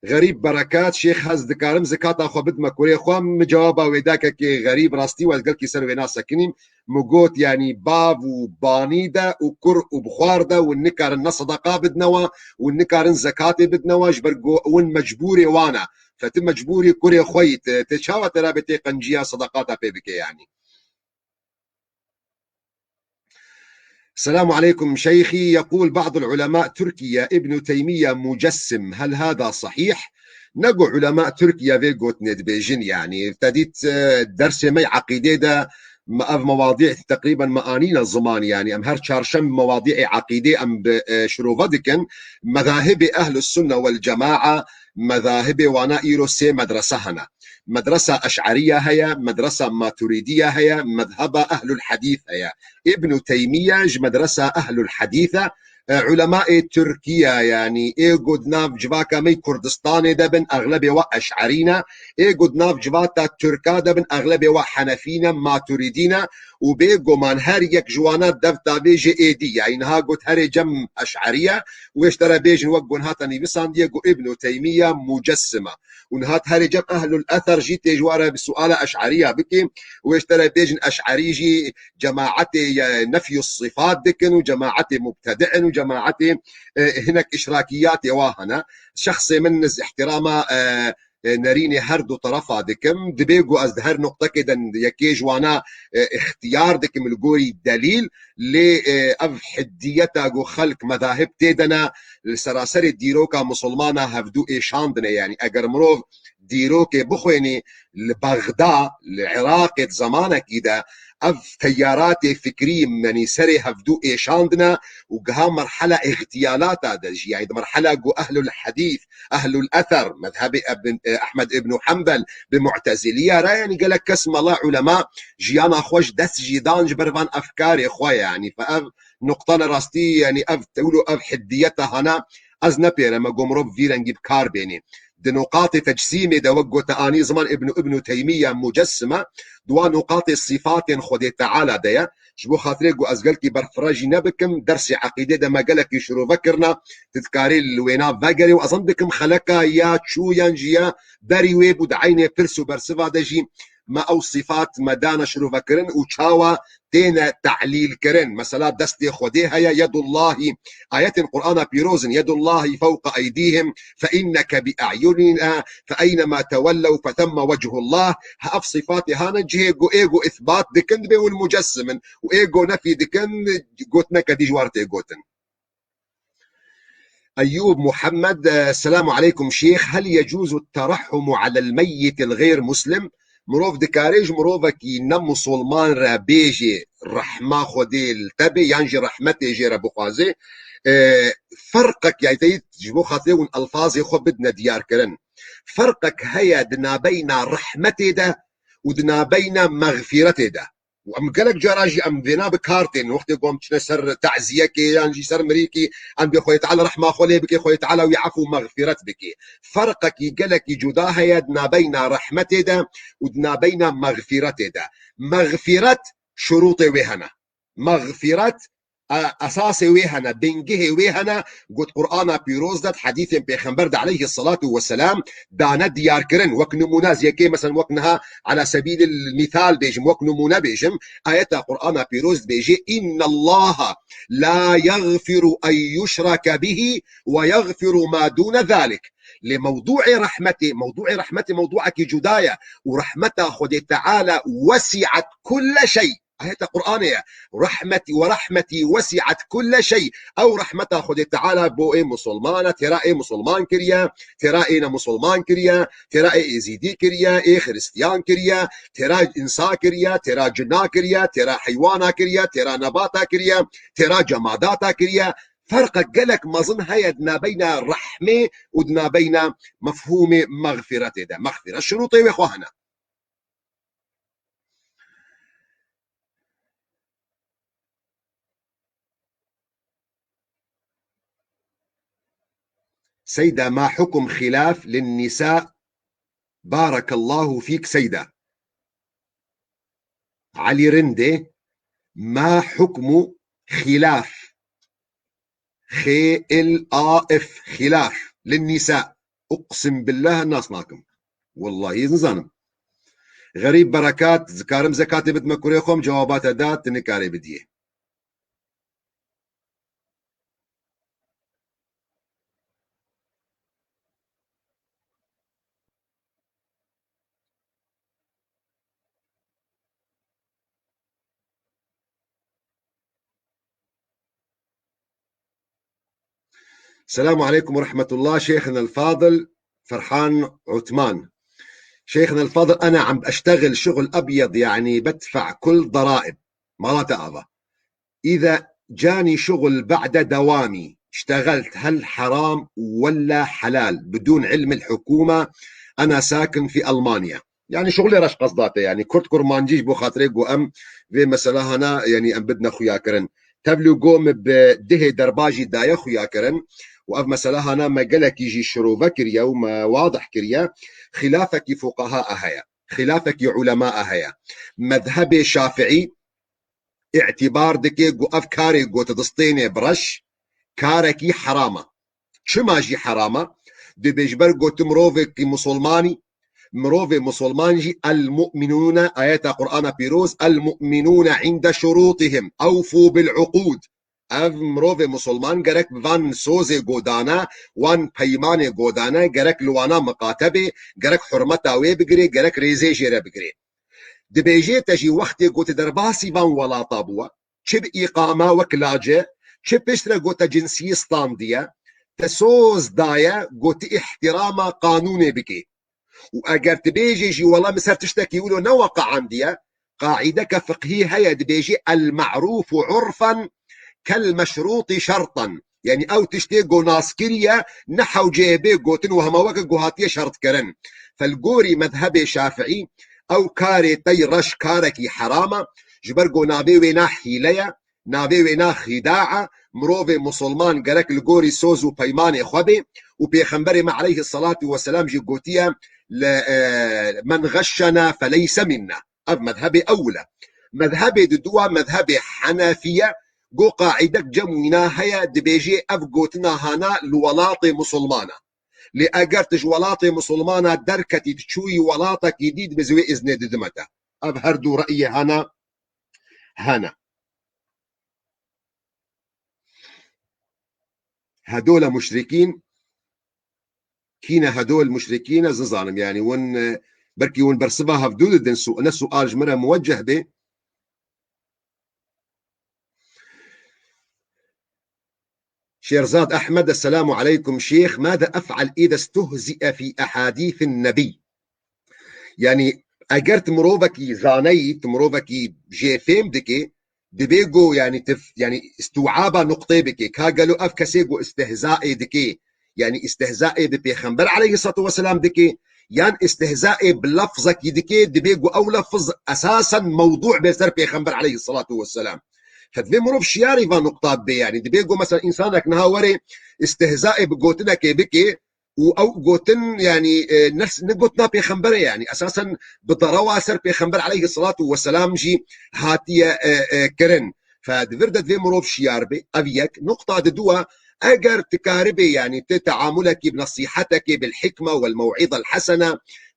Xerîb Berekat, Şêx, hez dikarim zikata xwe bidme kurê xwe? Min cewaba wê da kekê Xerîb, rastî we ez gelkî ser wêna sekinîm. Min got, yanî bav û banî de û kur û bixwar de hûn nikarin ne sedeqa bidnewa, hûn nikarin zekatê bidnewa, ji ber ku hûn mecbûrê wan e. Fe tu mecbûrî kurê xwe yî, te, te çawa te rabê tê qenciya sedeqata pê bike yanî? السلام عليكم شيخي، يقول بعض العلماء تركيا ابن تيمية مجسم، هل هذا صحيح؟ Nego ulema Tirkiye vê gotinê dibêjin, yanî te dît, e, dersê me yê eqîdê de me ev mewadî teqrîben me anîne ziman, yanî em her çarşem mewadîê eqîdê em bi, e, şirove dikin. Mezahibê Ehlus Sunne wel Cemaa, mezahibê wana îro sê medrese hene. Medresa Eş'eriya heye, medresa Maturidiya heye, mezheba Ehlul Hadîth heye. Îbnû Teymiye ji medresa Ehlul Hadîth e. E, ulemaê Tirkiye, yanî ê ku di nav civaka me yê Kurdistanê de bin, exlebê we Eş'erî ne. Ê ku di nav civata Tirka de bin, exlebê we Henefî ne, Maturidî ne. Û bêguman her yek ji wana dev tavê ji êdî ye. Niha got herê cem Eş'erî ye. Û ê ji te re bêjin wek ku niha te nivîsandiye ku Îbnû Teymiye mucessim e. Û niha herê cem ehlul ether jî tê ji we re bi suala Eş'eriya bike. Û ê ji te re bêjin Eş'erî jî cemaetê ye nefyus sifat dikin û cemaetê mubtedi in û cemaetê, e, hinek işrakiyatê wa hene. Şexsê min niz ihtirama, e, e, nerînê her du terefa dikim. Dibê ku ez di her nuqtekê de yekê ji wana, e, ixtiyar dikim li gorî delîl. Lê, e, ev hiddiyeta ku xelk mezahib tê de ne, li seraserê dîroka misilmana hevdû êşandine. Yanî eger mirov dîrokê bixwênî, li Bexda, li Iraqê di zemanekî de ev teyaratê fikrî, yanî serê hevdû êşandine û giha merhela îxtiyalata de jî, yanî di merhela ku ehlul hedîth, ehlul ether, mezhebê Ebn-, e, Ehmed Îbnû Henbel bi Mu'teziliya re, yanî gelek kes mela ulema jiyana xwe ji dest jî dan ji ber van efkarê xwe, yanî fe ev nuqtane rastî, yanî ev tewlo, ev hiddiyeta hana, ez ne pêre me got mirov vî rengî bi kar bênê. Di nuqatê tecsîmê de wek gote anî ziman Îbnû, Îbnû Teymiye mucessime, di wan nuqatê sîfatên Xwedê Teala de ye. Ji bo xatirê ku ez gelkî berfireh jî nebikim, dersê eqîdê de me gelekî şirove kirina, tu dikarî li wêna vegerê û ez him dikim xeleka ya çû yan jî ya berî wê bû di eynê pirs û bersiva de jî me ew sifat me dane şirovekirin û çawa têne te'lîl kirin. Mesela destê Xwedê heye, yedullahî, ayetên Qur'ana pîroz in, yedullahî fewqa eydîhim, fe inneke bi e'yunina, fe eynema tewellew fe themme wechullah. Ev sifatê hane cihê ku ê ku îsbat dikin dibê hûn mucessim in û ê ku nefî dikin gotineke dî ji war tê gotin. Eyûb Muhammed, e, selamu aleykum şêx. Hel yecuzu terahhumu alel meyyit el gayr muslim? Mirov dikare ji mirovekî ne musulman re bêjê rehma Xwedê li te bê yan jî rehmetê jê re bixwaze? E, ferqek, yani te ji bo xatirê hûn elfazê xwe bidine diyarkirin. Ferqek heye di nabeyna rehmetê de û di nabeyna mexfîretê de. Û em gelek cara jî em vêna bi kar tên. Wextê ku em çine ser taziyekê yan jî ser mirîkî, em bê Xwedê Teala rehma xwe lê bike, Xwedê Teala wî efû mexfîret bike. Ferqekî gelekî cuda heye di nabeyna rehmetê de û di nabeyna mexfîretê de. Mexfîret şurûtê wê hene. Mexfîret, e, esasê wê hene, bingehê wê hene, got Qur'ana pîroz de, hedîsên Pêxember de aleyhissalatu vesselam dane diyar kirin. Wek nimûne, ez yekê, mesela, wek niha, ala sebîlil mîsal bêjim, wek nimûne bêjim, ayeta Qur'ana pîroz dibêje, innallaha la yagfiru en yushrake bihi ve yagfiru ma dûne zalik. Lê mewdûê rehmetê, mewdûê rehmetê mewdûekî cuda ye û rehmeta Xwedê Teala wesi'et kulle şey. Ayeta Qur'anê ye. Rahmetî ve rahmetî wesi'et kulle şey. Ew rehmeta Xwedê Teala bo ê musulman e, têra ê musulman kiriye, têra ê ne musulman kiriye, têra ê êzîdî kiriye, ê xiristiyan kiriye, têra însa kiriye, têra cina kiriye, têra heywana kiriye, têra nebata kiriye, têra cemadata kiriye. Ferqek gelek mezin heye di nabeyna rehmê û di nabeyna mefhûmê mexfîretê de. Mexfîret şurûtê wê xwe hene. Seyda, ma hukum xilaf lin nisa? Barekallahu fîk Seyda. Elî Rindê, ma hukmu xilaf? X L A F, xilaf, lin nisa. Uqsim billah nas nakim. Wallahî ez nizanim. Xerîb Berekat, dikarim zekatê bidime kurê xwe, min cewaba te da, tu nikarê bidiyê. السلام عليكم ورحمة الله شيخنا الفاضل فرحان عثمان. شيخنا الفاضل، أنا عم أشتغل شغل أبيض، يعني بدفع كل ضرائب. مالته آفا. إذا جاني شغل بعد دوامي، اشتغلت، هل حرام ولا حلال؟ بدون علم الحكومة، أنا ساكن في ألمانيا. Yani şuxulê reş qesda te, yani Kurd Kurmancî ji bo xatirê ku em vê mesela hana, yani em bidine xuya kirin. Tevlî ku min bi dihê derba jî daye xuya kirin û ev mesela hana me gelekî jî şirove kiriye û me wadih kiriye. Xilafekî fuqaha heye, xilafekî ulema heye. Mezhebê Şafiî îtibar dike ku ev karê ku tu distênê bi reş, karekî heram e. Çima jî heram e? Dibê ji ber ku tu mirovekî musulman î, mirovê musulman jî el-mu'minûne, ayeta Qur'ana pîroz, el-mu'minûne inde şurûtihim, ewfû bil-uqûd. Ev mirovê musulman gerek bi van sozê ku dane, wan peymanê ku dane, gerek li wana miqate bê, gerek hurmeta wê bigirê, gerek rêzê jê re bigirê. Dibêjê te jî wextê ku tu derbasî van welata bûwe, çi bi îqama wek lace, çi piştre ku te cinsiyî standiye, te soz daye ku tu îhtîrama qanûnê bikî. Û eger tu bêjê jî, wela min ser tiştekî wilo neweqeandiye, qaîdeke fiqhî heye, dibêjî el-ma'rûfu urfen kel-meşrûtî şerten. Yani ew tiştê ku nas kiriye, ne hewceyê bê gotin û hema weke ku hatiye şertkirin. Fel gorî mezhebê Şafiî, ew karê tey reş karekî heram e, ji ber ku navê wê na hîle ye, navê wê na xîda e, mirovê musulman gerek li gorî soz û peymanê xwe bê û Pêxemberê me aleyhisselatu vesselam jî gotiye, le, e, "Men ğeşşena feleyse minna." Ev mezhebê ewil e. Mezhebê diduwa mezhebê Henefiye, ku qaîdek cem wîna heye, dibêjê ev gotina hana li welatê musulmana. Lê eger tu ji welatê misilmana derketî, tu çûyî welatekî dî, dibe ez wê îznê didime te. Ev her du re'yê hene, hene. Hedole muşrikîn, kîne hedol muşrikîn, ez nizanim, yanî win, e, belkî win bersiva hevdu didin, su-, ne sual ji min re muwecceh bê. Şêrzad Ehmed, Esselamu aleykum Şêx, ماذا أفعل إذا استهزئ في أحاديث النبي؟ Yanî eger tu mirovekî zaneyî, tu mirovekî jê fêm dikê, dibê go, yanî tu, yanî istiwaba nuqtê bikê. Ka gelo ev kesê go istihzaê dikê, yanî istihzaê bi Pêxember aleyhissalatu vesselam dikê, yan istihzaê bi lafzekî dikê, dibê go ew lafz esasen mewdû bê ser Pêxember aleyhissalatu vesselam. Fe divê mirov şiyarî va nuqta bê, yanî dibê go mesela însanek niha were istihzaê bi gotinekê bikê, û ew gotin, yanî, e, ne, ne gotina pêxemberê, yanî esasen bi derewa ser pêxember aleyhissalatu vesselam jî hatiye, e, e, kirin. Fe di vir de divê mirov şiyar be, ev yek. Nuqta di dua, eger tu karibê, yanî tu teamulekî bi nesîhetekê, bil hikme wel mew'iza el hesene,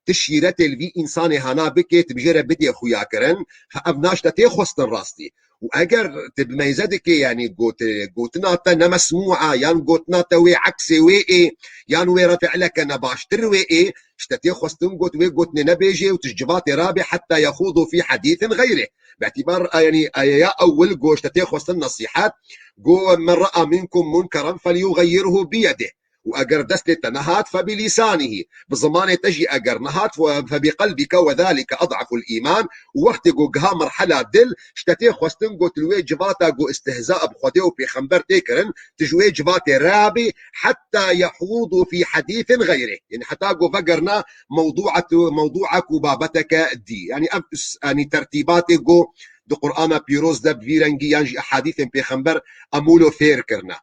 tu şîretê li vî însanê hana bikê, tu bijêre bidê xuya kirin, fe ev naşte tê xwestin rastî. Û eger tu bi meyze dikê, yanî got-, gotina te ne mesmû a, yan gotina te wê eksê wê ê, yan wê re fiileke nebaştir wê ê, ji te tê xwestin got wê gotinê nebêjê û tu ji civatê rabê heta yexûdû fî hedîsin xeyrê. Bi îtîbar, yanî, aya ya ewil go ji te tê xwestin nesîhet, go, "Men raa minkum munkeran felyuxeyyirhu biyedih." Û eger destê te nehat, fe bi lîsanihî. Bi zimanê te jî eger nehat, fe, fe bi qelbike we zalike ad'aful îman. Û wextê ku giha merhela dil, ji te tê xwestin got li wê civata ku istihza bi Xwedê û pêxember tê kirin, tu ji wê civatê rabî, heta yehûdû fî hedîsin xeyrê. Yanî heta ku vegerna mewdûa tu, mewdûa ku babeteke dî. Yanî ev s-, yanî tertîbatê ku di Qur'ana pîroz de bi vî rengî yan jî ehadîsên pêxember emûlo fêr kirine.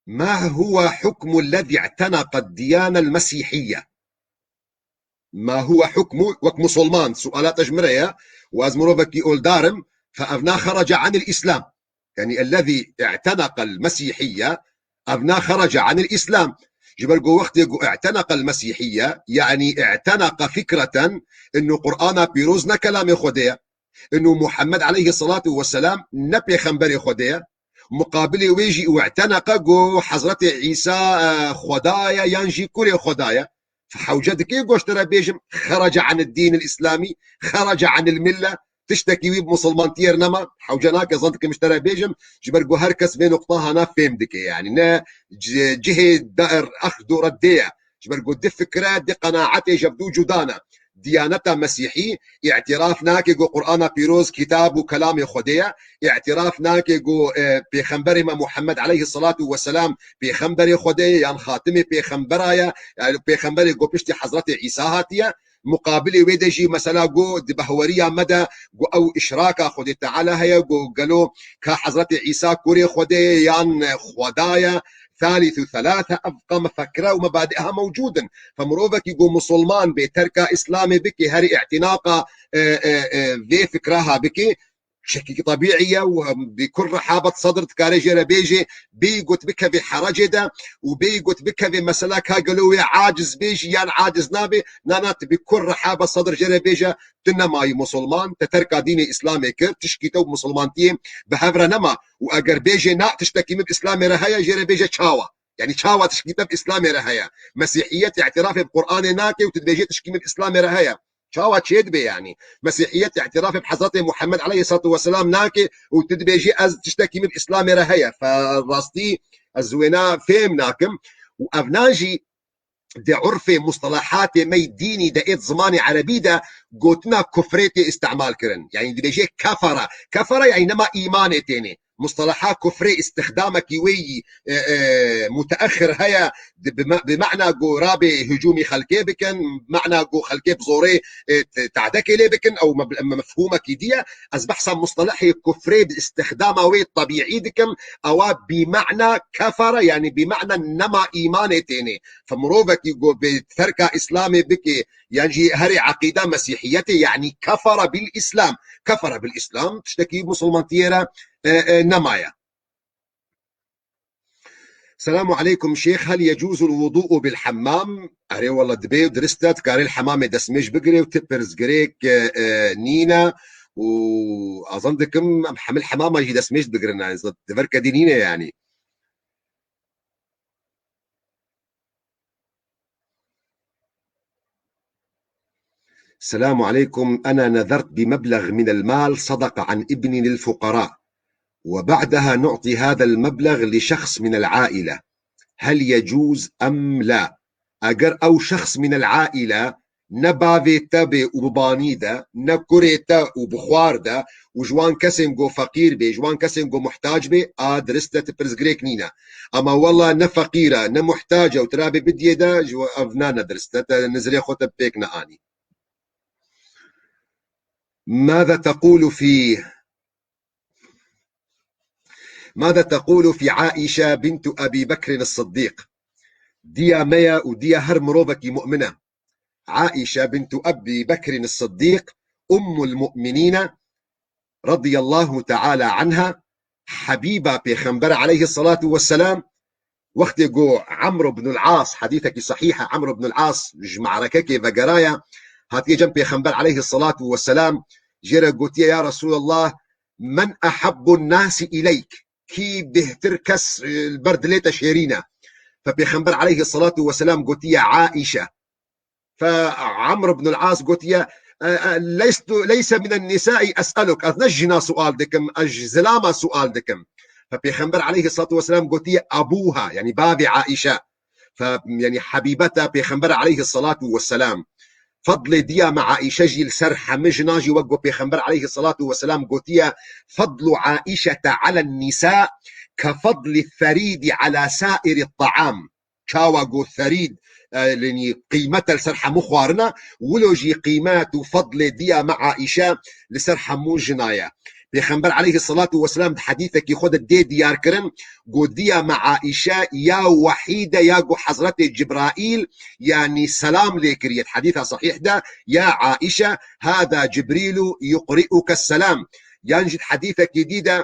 ما هو حكم الذي اعتنق الديانة المسيحية؟ ما هو حكم، wek musulman, suala te ji min re ye, û ez mirovekî oldar im, fe evna xereca anil Îslam. Yani, الذي اعتنق المسيحية، evna xereca anil Îslam. Ji ber ku wextê ku اعتنق المسيحية، yani اعتنق فكرة إنه Qur'ana pîroz ne kelamê Xwedê ye. Inu Muhammed aleyhissalatu vesselam ne pêxemberê Xwedê ye. Muqabilê wê jî û i'teneqe ku Hezretê Îsa, e, Xweda ye yan jî kurê Xweda ye. Hewce dikê ku ji te re bêjim, xerece anid dînil îslamî, xerece anil mille, tiştekî wî bi musulmantiyê re nema. Hewce nake zan dikim ji te re bêjim, ji ber ku her kes vê nuqta hana fêm dike. Yani ne ci-, cihê der exd û reddê ye. Ji ber ku di fikre, di qenaetê ji hev du cuda ne. Diyaneta Mesîhî îtiraf nake ku Qur'ana Pîroz kitab û kelamê Xwedê ye. Îtiraf nake ku, e, Pêxemberê me Muhammed aleyhisselatu vesselam Pêxemberê Xwedê ye yan xatimê pêxembera ye, yani pêxemberê ku piştî Hezretê Îsa hatiye. Muqabilê wê de jî mesela ku di behweriya me de ku ew îşraka Xwedê Teala heye, ku gelo ka Hezretê Îsa kurê Xwedê ye yan Xweda ye, Thalîth û thelâthe, ev qe mefekre û mebadi'ha mewcûd in. Fe mirovekî ku musulman bê, terka Îslamê bike, herî îtînaqa, e, e, e, vê fikraha bike, şekî tebîî ye û, em, bi kur rehabet sedr dikare jê re bêjê, bêyî got bikeve herecê de û bêyî got bikeve mesela ka gelo wê aciz bê jî yan aciz nabê, na, na, tu bi kur rehabet sedr jê re bêje, tu nemayî musulman, te terka dînê Îslamê kir, tişkî te û musulmantiyê bi hev re nema. Û eger bêjê na, tiştekî min bi Îslamê re heye, jê re bêje çawa? Yani çawa tişkî te bi Îslamê re heye? Mesîhiyet îtirafê bi Qur'anê nake û tu dibêjê tişkî min bi Îslamê re heye. Çawa çêdibe yani? Mesîhiyet îtirafê bi Hezretê Muhammed aleyhissalatu vesselam nake û tu dibêjî ez tiştekî min bi Îslamê re heye. Fe rastî ez wêna fêm nakim. Û evna jî di urfê mustalahatê me yê dînî de, ê di zimanê erebî de gotina kufrê tê îstemal kirin. Yani dibêjê kefere. Kefere yani nema îmanê tênê. Mustalaha kufrê îstixdamekî wê yî, e, e, muteexir heye, di, bi me-, bi mena ku rabê hicûmî xelkê bikin, mena ku xelkê bi zorê, e, t-, tadekê lê bikin, ew me-, me-, mefhûmekî dî ye. Ez behsa mustalehê kufrê bi îstixdama wê tebîî dikim, ewa bi mena kefere, yani bi mena nema îmanê tênê. Fe mirovekî ku bê terka Îslamê bike, yan jî herê eqîda Mesîhiyetê, yani kefere bil Îslam. Kefere bil Îslam, tiştekî musulmantiyê re, e, e, nemaye. Selamu aleykum Şêx, hel yecuzu l-wudu'u bil hemmam? Erê wela dibê û dirist e, dikarê li hemamê destmêj bigirê û ti pirsgirêk, e, e, nîne û azan dikim em hemil hemama jî destmêj digirin, yani, di ver kedî nîne yani. السلام عليكم، أنا نذرت بمبلغ من المال صدقة عن ابني للفقراء، وبعدها نعطي هذا المبلغ لشخص من العائلة، هل يجوز أم لا؟ Eger ew şexs min el aîle ne bavê te bê û bi banî de, ne kurê te û bi xwar de û ji wan kesên ku feqîr bê, ji wan kesên ku muhtac bê, a dirist e, ti pirsgirêk nîne. Ama wela ne feqîr e, ne muhtac e û tira bê bidiyê de, ji we-, ev na ne dirist e, te nizirê xwe te pêk neanî. ماذا تقول في ماذا تقول في عائشة بنت أبي بكر الصديق؟ Diya me ye û diya her mirovekî mu'min e. Aîşe bintu Ebî Bekrin Siddîq, Ummul Mu'minîne, radiyallahu teala anha, Hebîba Pêxember aleyhissalatu vesselam, wextê ku Amr ibnul As, hedîsekî sehîh e, Amr ibnul As ji me'rekekê vegeraya, hatiye cem Pêxember aleyhissalatu vesselam, jê re gotiye, ya Resulallah, men ehabbun nasi ileyk, kî bêhtir kes, e, li ber dilê te şêrîn e? Fe Pêxember aleyhissalatu vesselam gotiye, Aîşe. Fe Amr ibn al-As gotiye, e, e, "Leystu, leyse minen nisai es'eluk." Ez ne ji jina sual dikim, ez ji zilama sual dikim. Fe Pêxember aleyhissalatu vesselam gotiye, "Abuha", yani bavê Aîşe. Fe, yani Habîbeta Pêxember aleyhissalatu vesselam. Fadlê diya me Aîşe jî li ser hemî jinan jî wek ku Pêxember aleyhissalatu vesselam gotiye, "Fadlu Aîşete alen nisa ke fadli therîdi ala sairi ta'am." Çawa ku therîd, e, lenî qîmet e li ser hemû xwarina, wilo jî qîmet û fadlê diya me Aîşe li ser hemû jina ye. Pêxember aleyhissalatu vesselam di hedîsekî xwe de dê diyar kirin, ku diya me Aîşe ya wehî de ya ku Hezretê Cibraîl, yanî selam lê kiriye. Di hedîsa sehîh de, "Ya Aîşe, hada Cibrîlu yuqri'uke selam." Yan jî di hedîsekî dî de,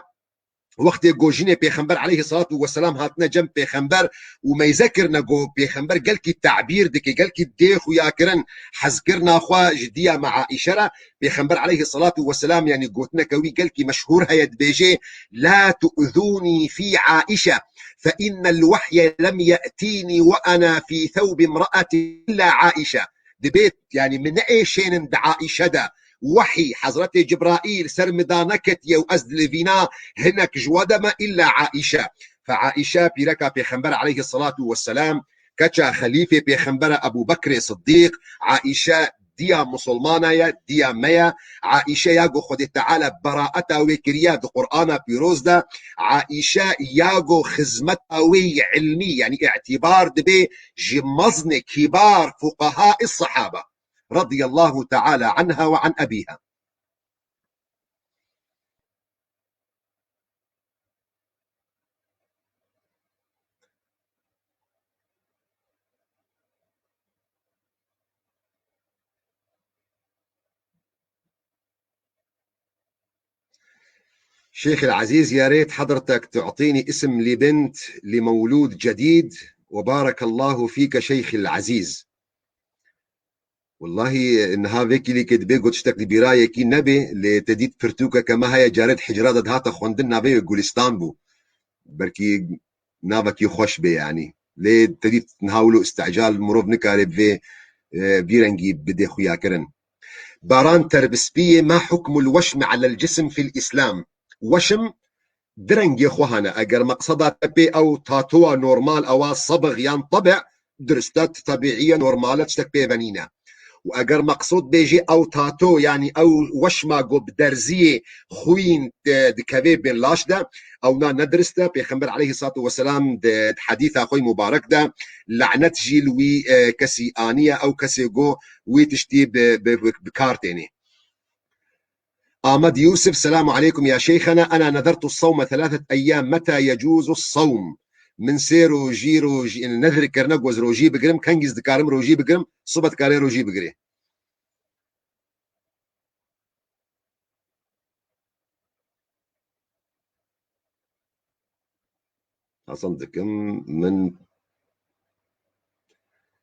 wextê ku jinê Pêxember aleyhissalatu vesselam hatine cem Pêxember û meyze kirine ku Pêxember gelkî tebîr dike, gelkî dê xuya kirin, hezkirina xwe ji diya me Aîşe re, Pêxember aleyhissalatu vesselam, yani gotineke wî gelkî meşhûr heye, dibêje, "La tu'zûnî fî Aîşe, fe innel wehye lem ye'tînî ve ana fî thewbi imra'atin illa Aîşe." Dibêt, yani, min neêşênin di Aîşe de. Wehî, Hezretê Cibraîl ser min de neketiye û ez li vîna hinek ji we de me, illa Aîşe. Fe Aîşe, pîreka Pêxember aleyhissalatu vesselam, keça xelîfê Pêxember e Ebû Bekrê Siddîq, Aîşe diya musulmana ye, diya me ye. Aîşe ya ku Xwedê Teala beraeta wê kiriye di Qur'ana Pîroz de, Aîşe ya ku xizmeta wê yê ilmî, yani îtîbar dibe ji meznê kîbar fuqehaê sehaba. Radiyallahu teala anha ve an ebîha. شيخي العزيز، يا ريت حضرتك تعطيني اسم لبنت لمولود جديد، وبارك الله فيك شيخي العزيز. Wellahî niha vê kîlîkê dibê got tiştek li bîra yekî nebê, lê te dît pirtûkeke me heye, carê di hicra de dihate xwendin, navê wê Gulistan bû. Belkî navekî xweş bê, yanî. Lê te dît niha wilo îstical mirov nikare bi vê, e, vî rengî bidê xuyakirin. Baran Terbispiyê, "Ma hukmul weşmi alel cisim fil Îslam?" Weşim di rengê xwe hene. Eger meqseda te pê ew tatoya normal, ewa sebix yan tebe, dirist e, tebîî ye, normal e, tiştek pê ve nîne. Û eger meqsod bêjî ew tato, yanî ew weşma ku bi derziyê xwîn, e, dikevê bin laş de, ew na ne dirist e. Pêxember aleyhissalatu vesselam di, di hedîsa xwe mubarek de lanet jî li wî, e, kesî aniye, ew kesê ku wî tiştî bi, bi, bi, bi kar tênê. Ahmet Yusuf, selamu aleykum ya şeyxena, ena nezertu sawme thelâthet eyyam, meta yecuzu sawm? Min sê rojî, rojî, nezir kirine ku ez rojî bigirim, kengî ez dikarim rojî bigirim, sibe dikarê rojî bigirê. Hezm dikim min.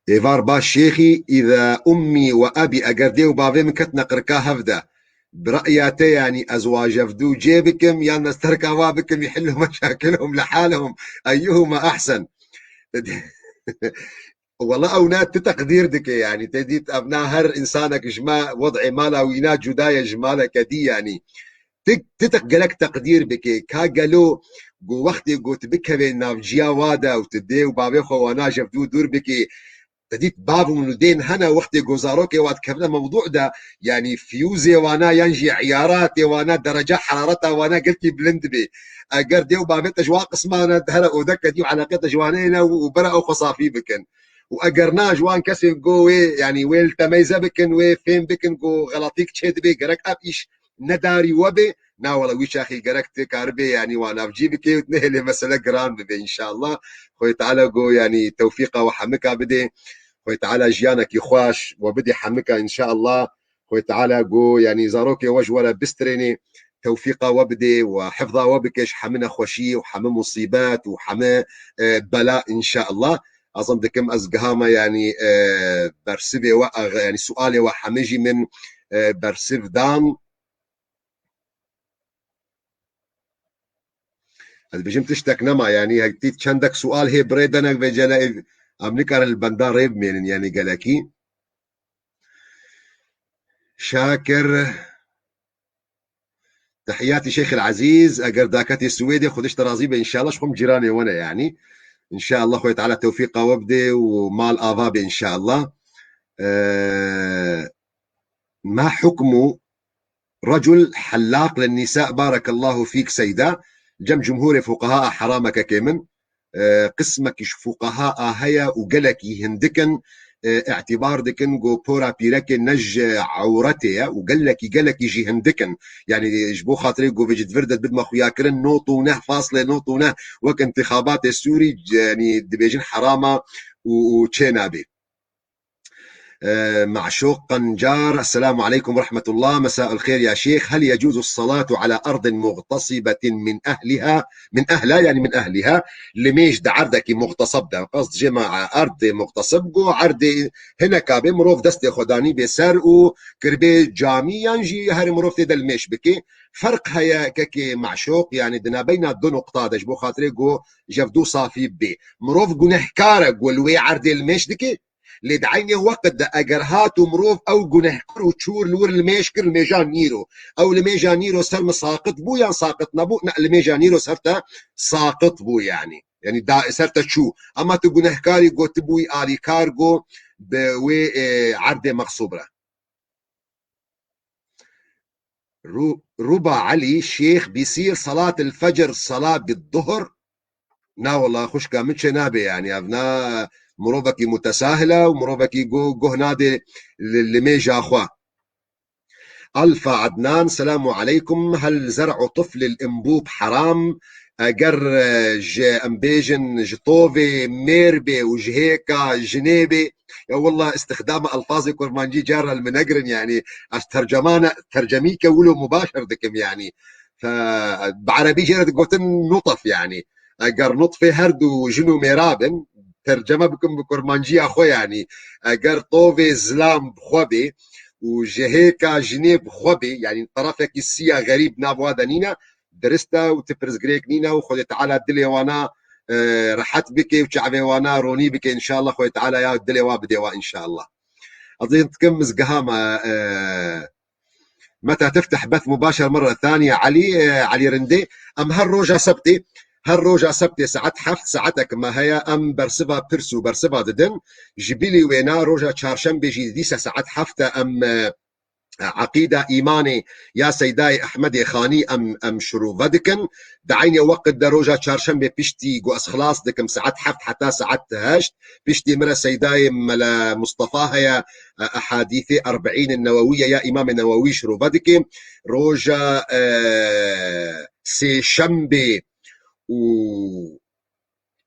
Êvar baş şêxî, îza ummî we ebî, eger dê û bavê min ketine qirka hev de, bi re'ya te, yanî ez wajevdû cê bikim, yan ez terka wa bikim, yihillu meşakilhum li halihum, eyyuhuma ehsen. Wela ew ne ti teqdîr dike, yanî te dît ev ne her însanek ji me wed'ê mala wî ne cuda ye ji maleke dî, yanî ti, ti te gelek teqdîr bike. Ka gelo ku wextê ku tu bikevê navciya wa de û tu dê û bavê xwe wana ji dû dûr bikî, te dît bav û dên hene wextê ku zarokê wa dikevine mewdû de, yanî fiyûzê wana yan jî iyaratê wana, derece herareta wana gelkî bilind bê. Eger dê û bavê te ji wa qismane di here odeke dî û eleqê te ji wane ne û bera ew xwe safî bikin. Û eger na ji wan kesên ku wê, yanî wê li temeyze bikin, wê fêm bikin ku xelatîk çê dibe, gerek ev îş nedarî we bê, na wele wî çaxî gerek tu karibê, yanî wa navcî bikê û nehêlê mesele giran bibe înşallah. Xwê Teala go, yanî tewfîqa we hemika bidê. Xwê Teala jiyanekî xweş we bidê hemika înşallah. Xwê Teala go, yanî zarokê we ji we re bistrênê, tewfîqa we bidê we hifza we bike ji hemî nexweşî û hemî musîbet û hemî, e, bela înşallah. Ezim dikim ez gihama, yanî, e, bersivê we, e, yanî sualê we hemî jî min, e, bersiv dan. Ez dibêjim tiştek nema, yanî hek dît çendek sual hê birê denek vê cele ev, em nikarin li benda rê bimênin, yanî gelekî. Şakir, Tehiyatî Şêxil Ezîz, eger daketê Swêdê, Xwedê ji te razî be, înşallah, ji xwe cîranê we ne, yanî. Înşallah, Xwedê Teala tewfîqa we bidê û mal ava be, înşallah. Ee, ma hukmu recul hellaq lin nisa, barakallahu fîk seyda, cem cumhurê fuqaha a herame kekê min. E, qismekî ji fuqaha a heye û gelekî hindik in, e, îtîbar dikin ku pora pîrekê ne ji ewretê ye û gelekî, gelekî jî hindik in. Yanî ji bo xatirê ku vê ji vir de dibime xuyakirin, nod û neh faslê nod û neh wek intixabatê Sûrî, yanî dibêjin herama û, û çê nabê. Ee, Maşûq Qencar, Esselamu aleykum ve rahmetullah. Mesaul xêr ya şêx. Hel yecuzu salatu ala erdin muxtasibetin min ehliha, min ehla, yanî min ehliha. Limêj di erdekî muxtasib de. Qasd jê ma erdê muxtasib go, erdê hineka bê mirov destê xwe danî bê ser û kirbê camî yan jî her mirov tê de limêj bikê. Ferq heye kekê Maşûq, yanî di nabeyna du nuqta de ji bo xatirê go jev dû safî bê. Mirov gunehkar e go li wê erdê limêj dikê. Lê di eynê weqt de eger hat û mirov ew gunehkar û çûr li wir limêj kir, limêja nîro. Ew limêja nîro ser min saqit bû yan saqit nebû? Ne, limêja nîro ser te saqit bû yanî. Yanî da, ser te çû. Ema tu gunehkarî go tu bûyî alîkar go bi wê, e, erdê mexsûb re. Ru-, Ruba Elî, Şêx, bîsîr, salat el fecr, sala bid duhur. Na wela xwişka min çê nabe, yanî ev na mirovekî mutesahil e û mirovekî go-, guh nade li, li mêja xwe. Alfa Adnan, selamu aleykum. Hel zer'u tiflil enbûb heram? Eger, e, ji em bêjin ji tovê mêr bê û ji hêka jinê bê, ya wallah, istixdama elfazê kurmancî cara li min negirin, yanî ez tercemana, tercemîke wilo mubaşir dikim, yanî. Fe, bi erebî jê re digotin nutf, yanî. Eger nutfê her du jin û mêra bin, terceme bikim bi kurmanciya xwe, yanî. Eger tovê zilam bi xwe bê û ji hêka jinê bi xwe bê, yanî terefekî siya xerîb nav wa de nîne, dirist e û ti pirsgirêk nîne û Xwedê Teala dilê wana, e, rehet bike û çavê wana ronî bike, înşallah Xwedê Teala ya dilê wa bidê wa, înşallah. Ez ê dikim ez gihama, e, meta tifteh beth mubaşer merre thaniye Elî, e, Elî Rindê. Em her roja sebtê, her roja sebtê saet heft, saetek me heye, em bersiva pirs û bersiva didin. Ji bilî wêna roja çarşembê jî dîse saet heft e em, e, Eqîda Îmanê ya Seydayê Ehmedê Xanî em, em şirove dikin. Di eynê weqt de roja çarşembê piştî ku ez xilas dikim saet heft heta saet heşt, piştî min re Seydayê Mele Mustafa heye, e, ehadîsê Erbeîn Newewiye ya Îmamê Newewî şirove dike. Roja, e, sêşembê û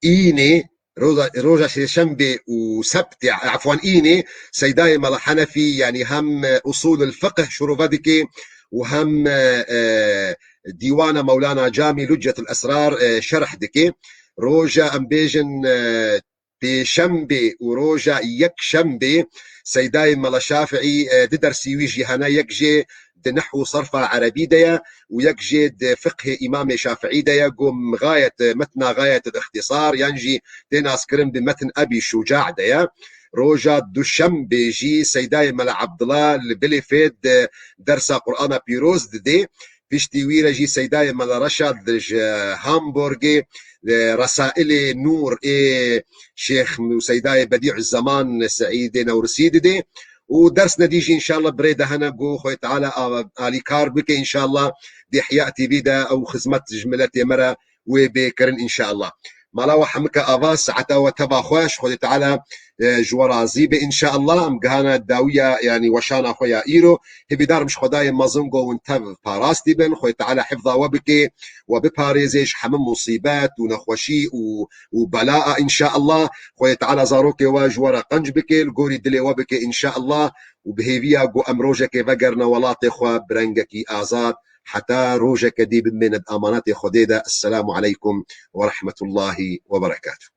Înê, roza, roja sêşembê û sebtê, efwan, înê, Seydayê Mela Henefî, yanî hem, e, Usulul Fiqh şirove dike û hem, e, e, Dîwana Mewlana Camî Luccetul Esrar, e, şerh dike. Roja em bêjin, e, pêşembê û roja yekşembê Seydayê Mela Şafi'î, e, di dersî wî jî hene, yek jê di nehw û serfa erebî de ye û yek jê di fiqhê Îmamê Şafi'î de ye, ku gayet, e, metna gayet ixtisar, yan jî tê naskirin bi metn Ebî Şuca de ye. Roja duşembê jî Seydayê Mela Ebdila li Bielefeld dersa Qur'ana Pîroz didê. Piştî wî re jî Seydayê Mela Reşad li ji Hamburgê, e, Resailê Nûr ê Şêx û Seydayê Bedî'u Zeman Seîdê Newrisî didê. Û ders nedî jî înşallah birê de hene, ku Xwedê Teala a-, alîkar bike înşallah di Ihya T V de ew xizmet ji miletê me re wê bê kirin înşallah. Mala we hemike ava, saeta we teva xweş, Xwedê Teala, e, ji we razî be înşallah. Em gihana dawiya, yanî weşana xwe ya îro. Hêvîdar im ji Xwedayê mezin ku hûn tev parastî bin. Xwedê Teala hifza we bike, we biparêze ji hemû musîbet û nexweşî û, û belaa înşallah. Xwedê Teala zarokê we ji we re qenc bike, li gorî dilê we bike înşallah. Û bi hêviya ku em rojekê vegerine welatê xwe bi rengekî azad. Heta rojeke dî bimêne di amanetê Xwedê de. Esselamu aleykum ve rahmetullahi ve berekatuh.